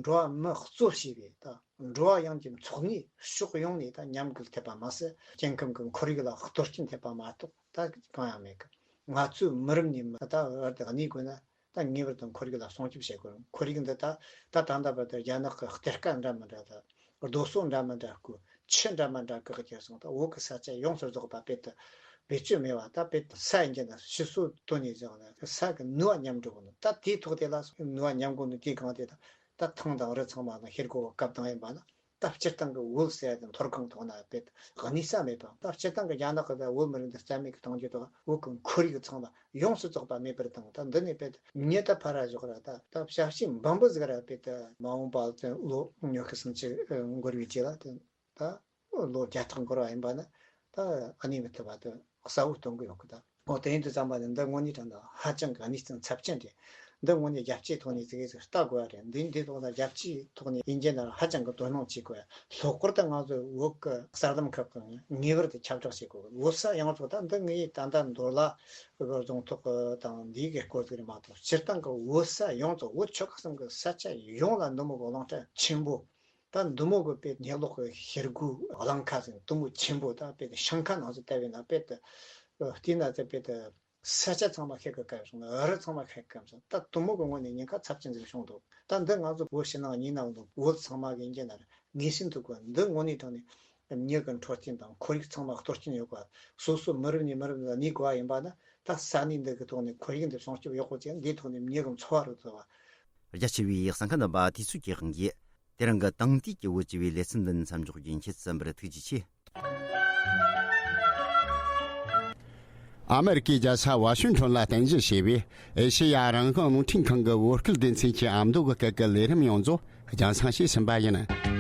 འགྲོ་བ་མི་གཙོ་བྱས་པའི་ད་འགྲོ་བ་ཡོངས་ཀྱི་འཚོ་གནས་ཕྱོགས་ཡོངས་ནས་ད་ཉམས་རྒུད་ཐེབས་པ་མ་ཟད་སྐྱེ་ཁམས་ཀྱི་ཁོར་ཡུག་ལ་གཏོར་སྐྱོན་ཐེབས་པ་མ་གཏོགས་ད་གང་ཡང་མེད་གི། ང་ཚོའི་མི་རབས་ནས་མི་ད་བར་དུ་གནས་དགོས་ན། ད་ངེས་པར་དུ་ཁོར་ཡུག་ལ་སྲུང་སྐྱོབ་བྱེད་དགོས། ཁོར་ཡུག་འདི་ད་ད་ད་ལྟ་བར་དུ་རྒྱ་ནག་གི་གཏེར་ཁ་འདྲ་མི་འདྲ་དང་རྡོ་སོལ་འདྲ་མི་འདྲ་བརྐོས། ཆུ་འདྲ་མི་འདྲ་བཀག་གི་སོང་། ད་བོད་ཀྱི་ས་ཆ་ཡོངས་སུ་རྫོགས་པ་དཔེ་ད་བེད་སྤྱོད་མེད་པ་ད་དཔེ་ད་ས་ཡིན་གྱི་ན་ཕྱི་སོ་དོན་ནས་བཞག་ན་ས་གི་ནུས་པ་ཉམས་འགྲོ་གི་འདུག་ད་དེའི་ཐོག་དེ་ལ་ནུས་པ་ཉམས་དགོས་ནི་དེ་གང་དེ་ད་ད་ཐང་དང་རི་ཚང་མ་ལ་ཤེལ་སྒོ་བཀབ་བཏང་ཡིན་པ་ན། ད་སྤྱིར་བཏང་གི་བོད་ཟེར་ཡ་དེ་མཐོ་སྒང་ཐོག་ན་དཔེ་གནས་ས་མེད་པ། ད་སྤྱིར་བཏང་གི་རྒྱ་ནག་གི་ད་བོད་མི་རིགས་འདི་རྩ་མེད་གི་གཏོང་རྒྱུ་དང་བོད་གི་ཁོར་ཡུག་ཚང་མ་ཡོངས་སུ་རྫོགས་པ་མེད་པར་བཏང་། ད་འདི་ནས་དཔེ་མྱི་ད་ཕར་ར་བཞག་ར་ད་ད་ཞབས་ཕྱི་འབུམ་པ་ཟིག་ར་དཔེ་ད་མ་འོངས་པ་ལོ་ཉི་ཤུ་སུམ་ཅུ་འགོར་བའི་རྗེས་ལ་དེ་ད་ལོ་བརྒྱ་ཕྲག་འགོར་བ་ཡིན་པ་ན་ད་ཨ་ནི་མི་ཐུབ་པ་དེ་གསལ་བོ་སྟོན་གི་ཡོད་གི་ད། འོ་དེ་ཡིན་དུས་ཙམ་པ་ནི་འདི་དངོས་གནས་དྲང་གནས་ཧ་ཅང་གི་གནས་ཚུལ་ཚབས་ཆེན་རེད། འདི་དངོས་གནས་རྒྱལ་སྤྱིའི་ཐོག་ནས་ཙི་གེ་ཙིག་ལྟ་དགོས་པ་རེད། འདི་འདི་ཐོག་ལ་རྒྱལ་སྤྱིའི་ཐོག་ནས་ཡིན་གྱི་ན་ཧ་ཅང་གི་དོ་སྣང་བྱེད་དགོས། ལྷག་པར་དུ་ང་ཚོ་བོད་ཀྱི་གསར་ལམ་ཁག་གི་ངེས་པར་དུ་ཁྱབ་བསྒྲགས་བྱེད་དགོས། བོད་ས་ཡོངས་རྫོགས་ད་འདི་ངས་ད་ལྟ་མདོ་ལ་གི་རྫོང་ཐོག་གི་དང་འདིའི་གི་སྐོར་ཟིག་རེད་མ་གཏོགས་སྤྱིར་བཏང་གི་བོད་ས་ཡོངས་རྫོགས་བོད་ཆོལ་ཁ་གསུམ་གི་ས་ཆ་ཡོངས་ལ་འདི་མོ་གི་རླུང་འཕྲིན་ཆེན་པོ། ད་འདི་མོ་གི་དཔེ་ཉག་ལོག་གི་ཤེལ་སྒོའི་གླང་ཁ་ཟེར་འདི་མོ་ཆེན་པོ་ད་དཔེ་ཤིང་ཁ་ནང་བཞིན་བཏབ་པའི་ནང་དཔེ་དེ་བལྟས་ན་དེ་དཔེ་དེ་ ས་ཆ་ཚང་མ་ཁེ་གི་ཀ་སོང་ན། ཨ་རི་ཚང་མ་ཁེ་གི་ཀ་སོང་། ད་དུ་མོ་གི་ངོས་ནས་ཉེན་ཁ་ཚབས་ཆེན་ཟིག་བྱུང་འདུག། ད་འདི་ང་ཚོ་བོད་ཕྱི་ནང་གཉིས་ནང་དུ་བོད་ཚང་མ་གི་འགན་ན་ངེས་ཤིན་ཏུ་དགོས། འདི་དངོས་གནས་དྲང་གནས་མྱི་གི་འཕྲོད་བསྟེན་དང་ཁོར་ཡུག་ཚང་མ་གཏོར་སྐྱོན་ཡོད་པ། སོ་སོ་མི་རབས་ནས་མི་རབས་ལ་གནས་དགོས་པ་ཡིན་པ་ན། ད་ས་གནས་འདི་གི་ཐོག་ནས་ཁོར་ཡུག་འདི་སྲུང་སྐྱོབ་ཡག་པོ་བྱས། འདིའི་ཐོག་ནས་མྱི་གི་འཚོ་བ་རུ་བཙལ་བ། རྒྱ་ཆེ་བའི་གསན་མཁན་རྣམ་པ། དུས་ཚོད་ཀྱི་དབང་གིས་དེ་རིང་གི་དེང་དུས་ཀྱི་བོད་ཅེས་པའི་ལེ་ཚན་འདི་མཚམས་འཇོག་རྒྱུ་ཡིན། ཁྱེད་ཚང་མར་ཐུགས་རྗེ་ཆེ། ཨ་མེ་རི་ཀའི་རྒྱལ་ས་ཝ་ཤིང་ཊོན་ལ་རྟེན་གཞི་བྱས་པའི་ཨེ་ཤེ་ཡ་རང་དབང་རླུང་འཕྲིན་ཁང་གི་བོད་སྐད་སྡེ་ཚན་གྱི་ཨ་མདོ་གི་སྐད་ཀྱི་ལས་རིམ་ཡོངས་རྫོགས་རྒྱང་སྲིང་བྱས་ཟིན་པ་ཡིན།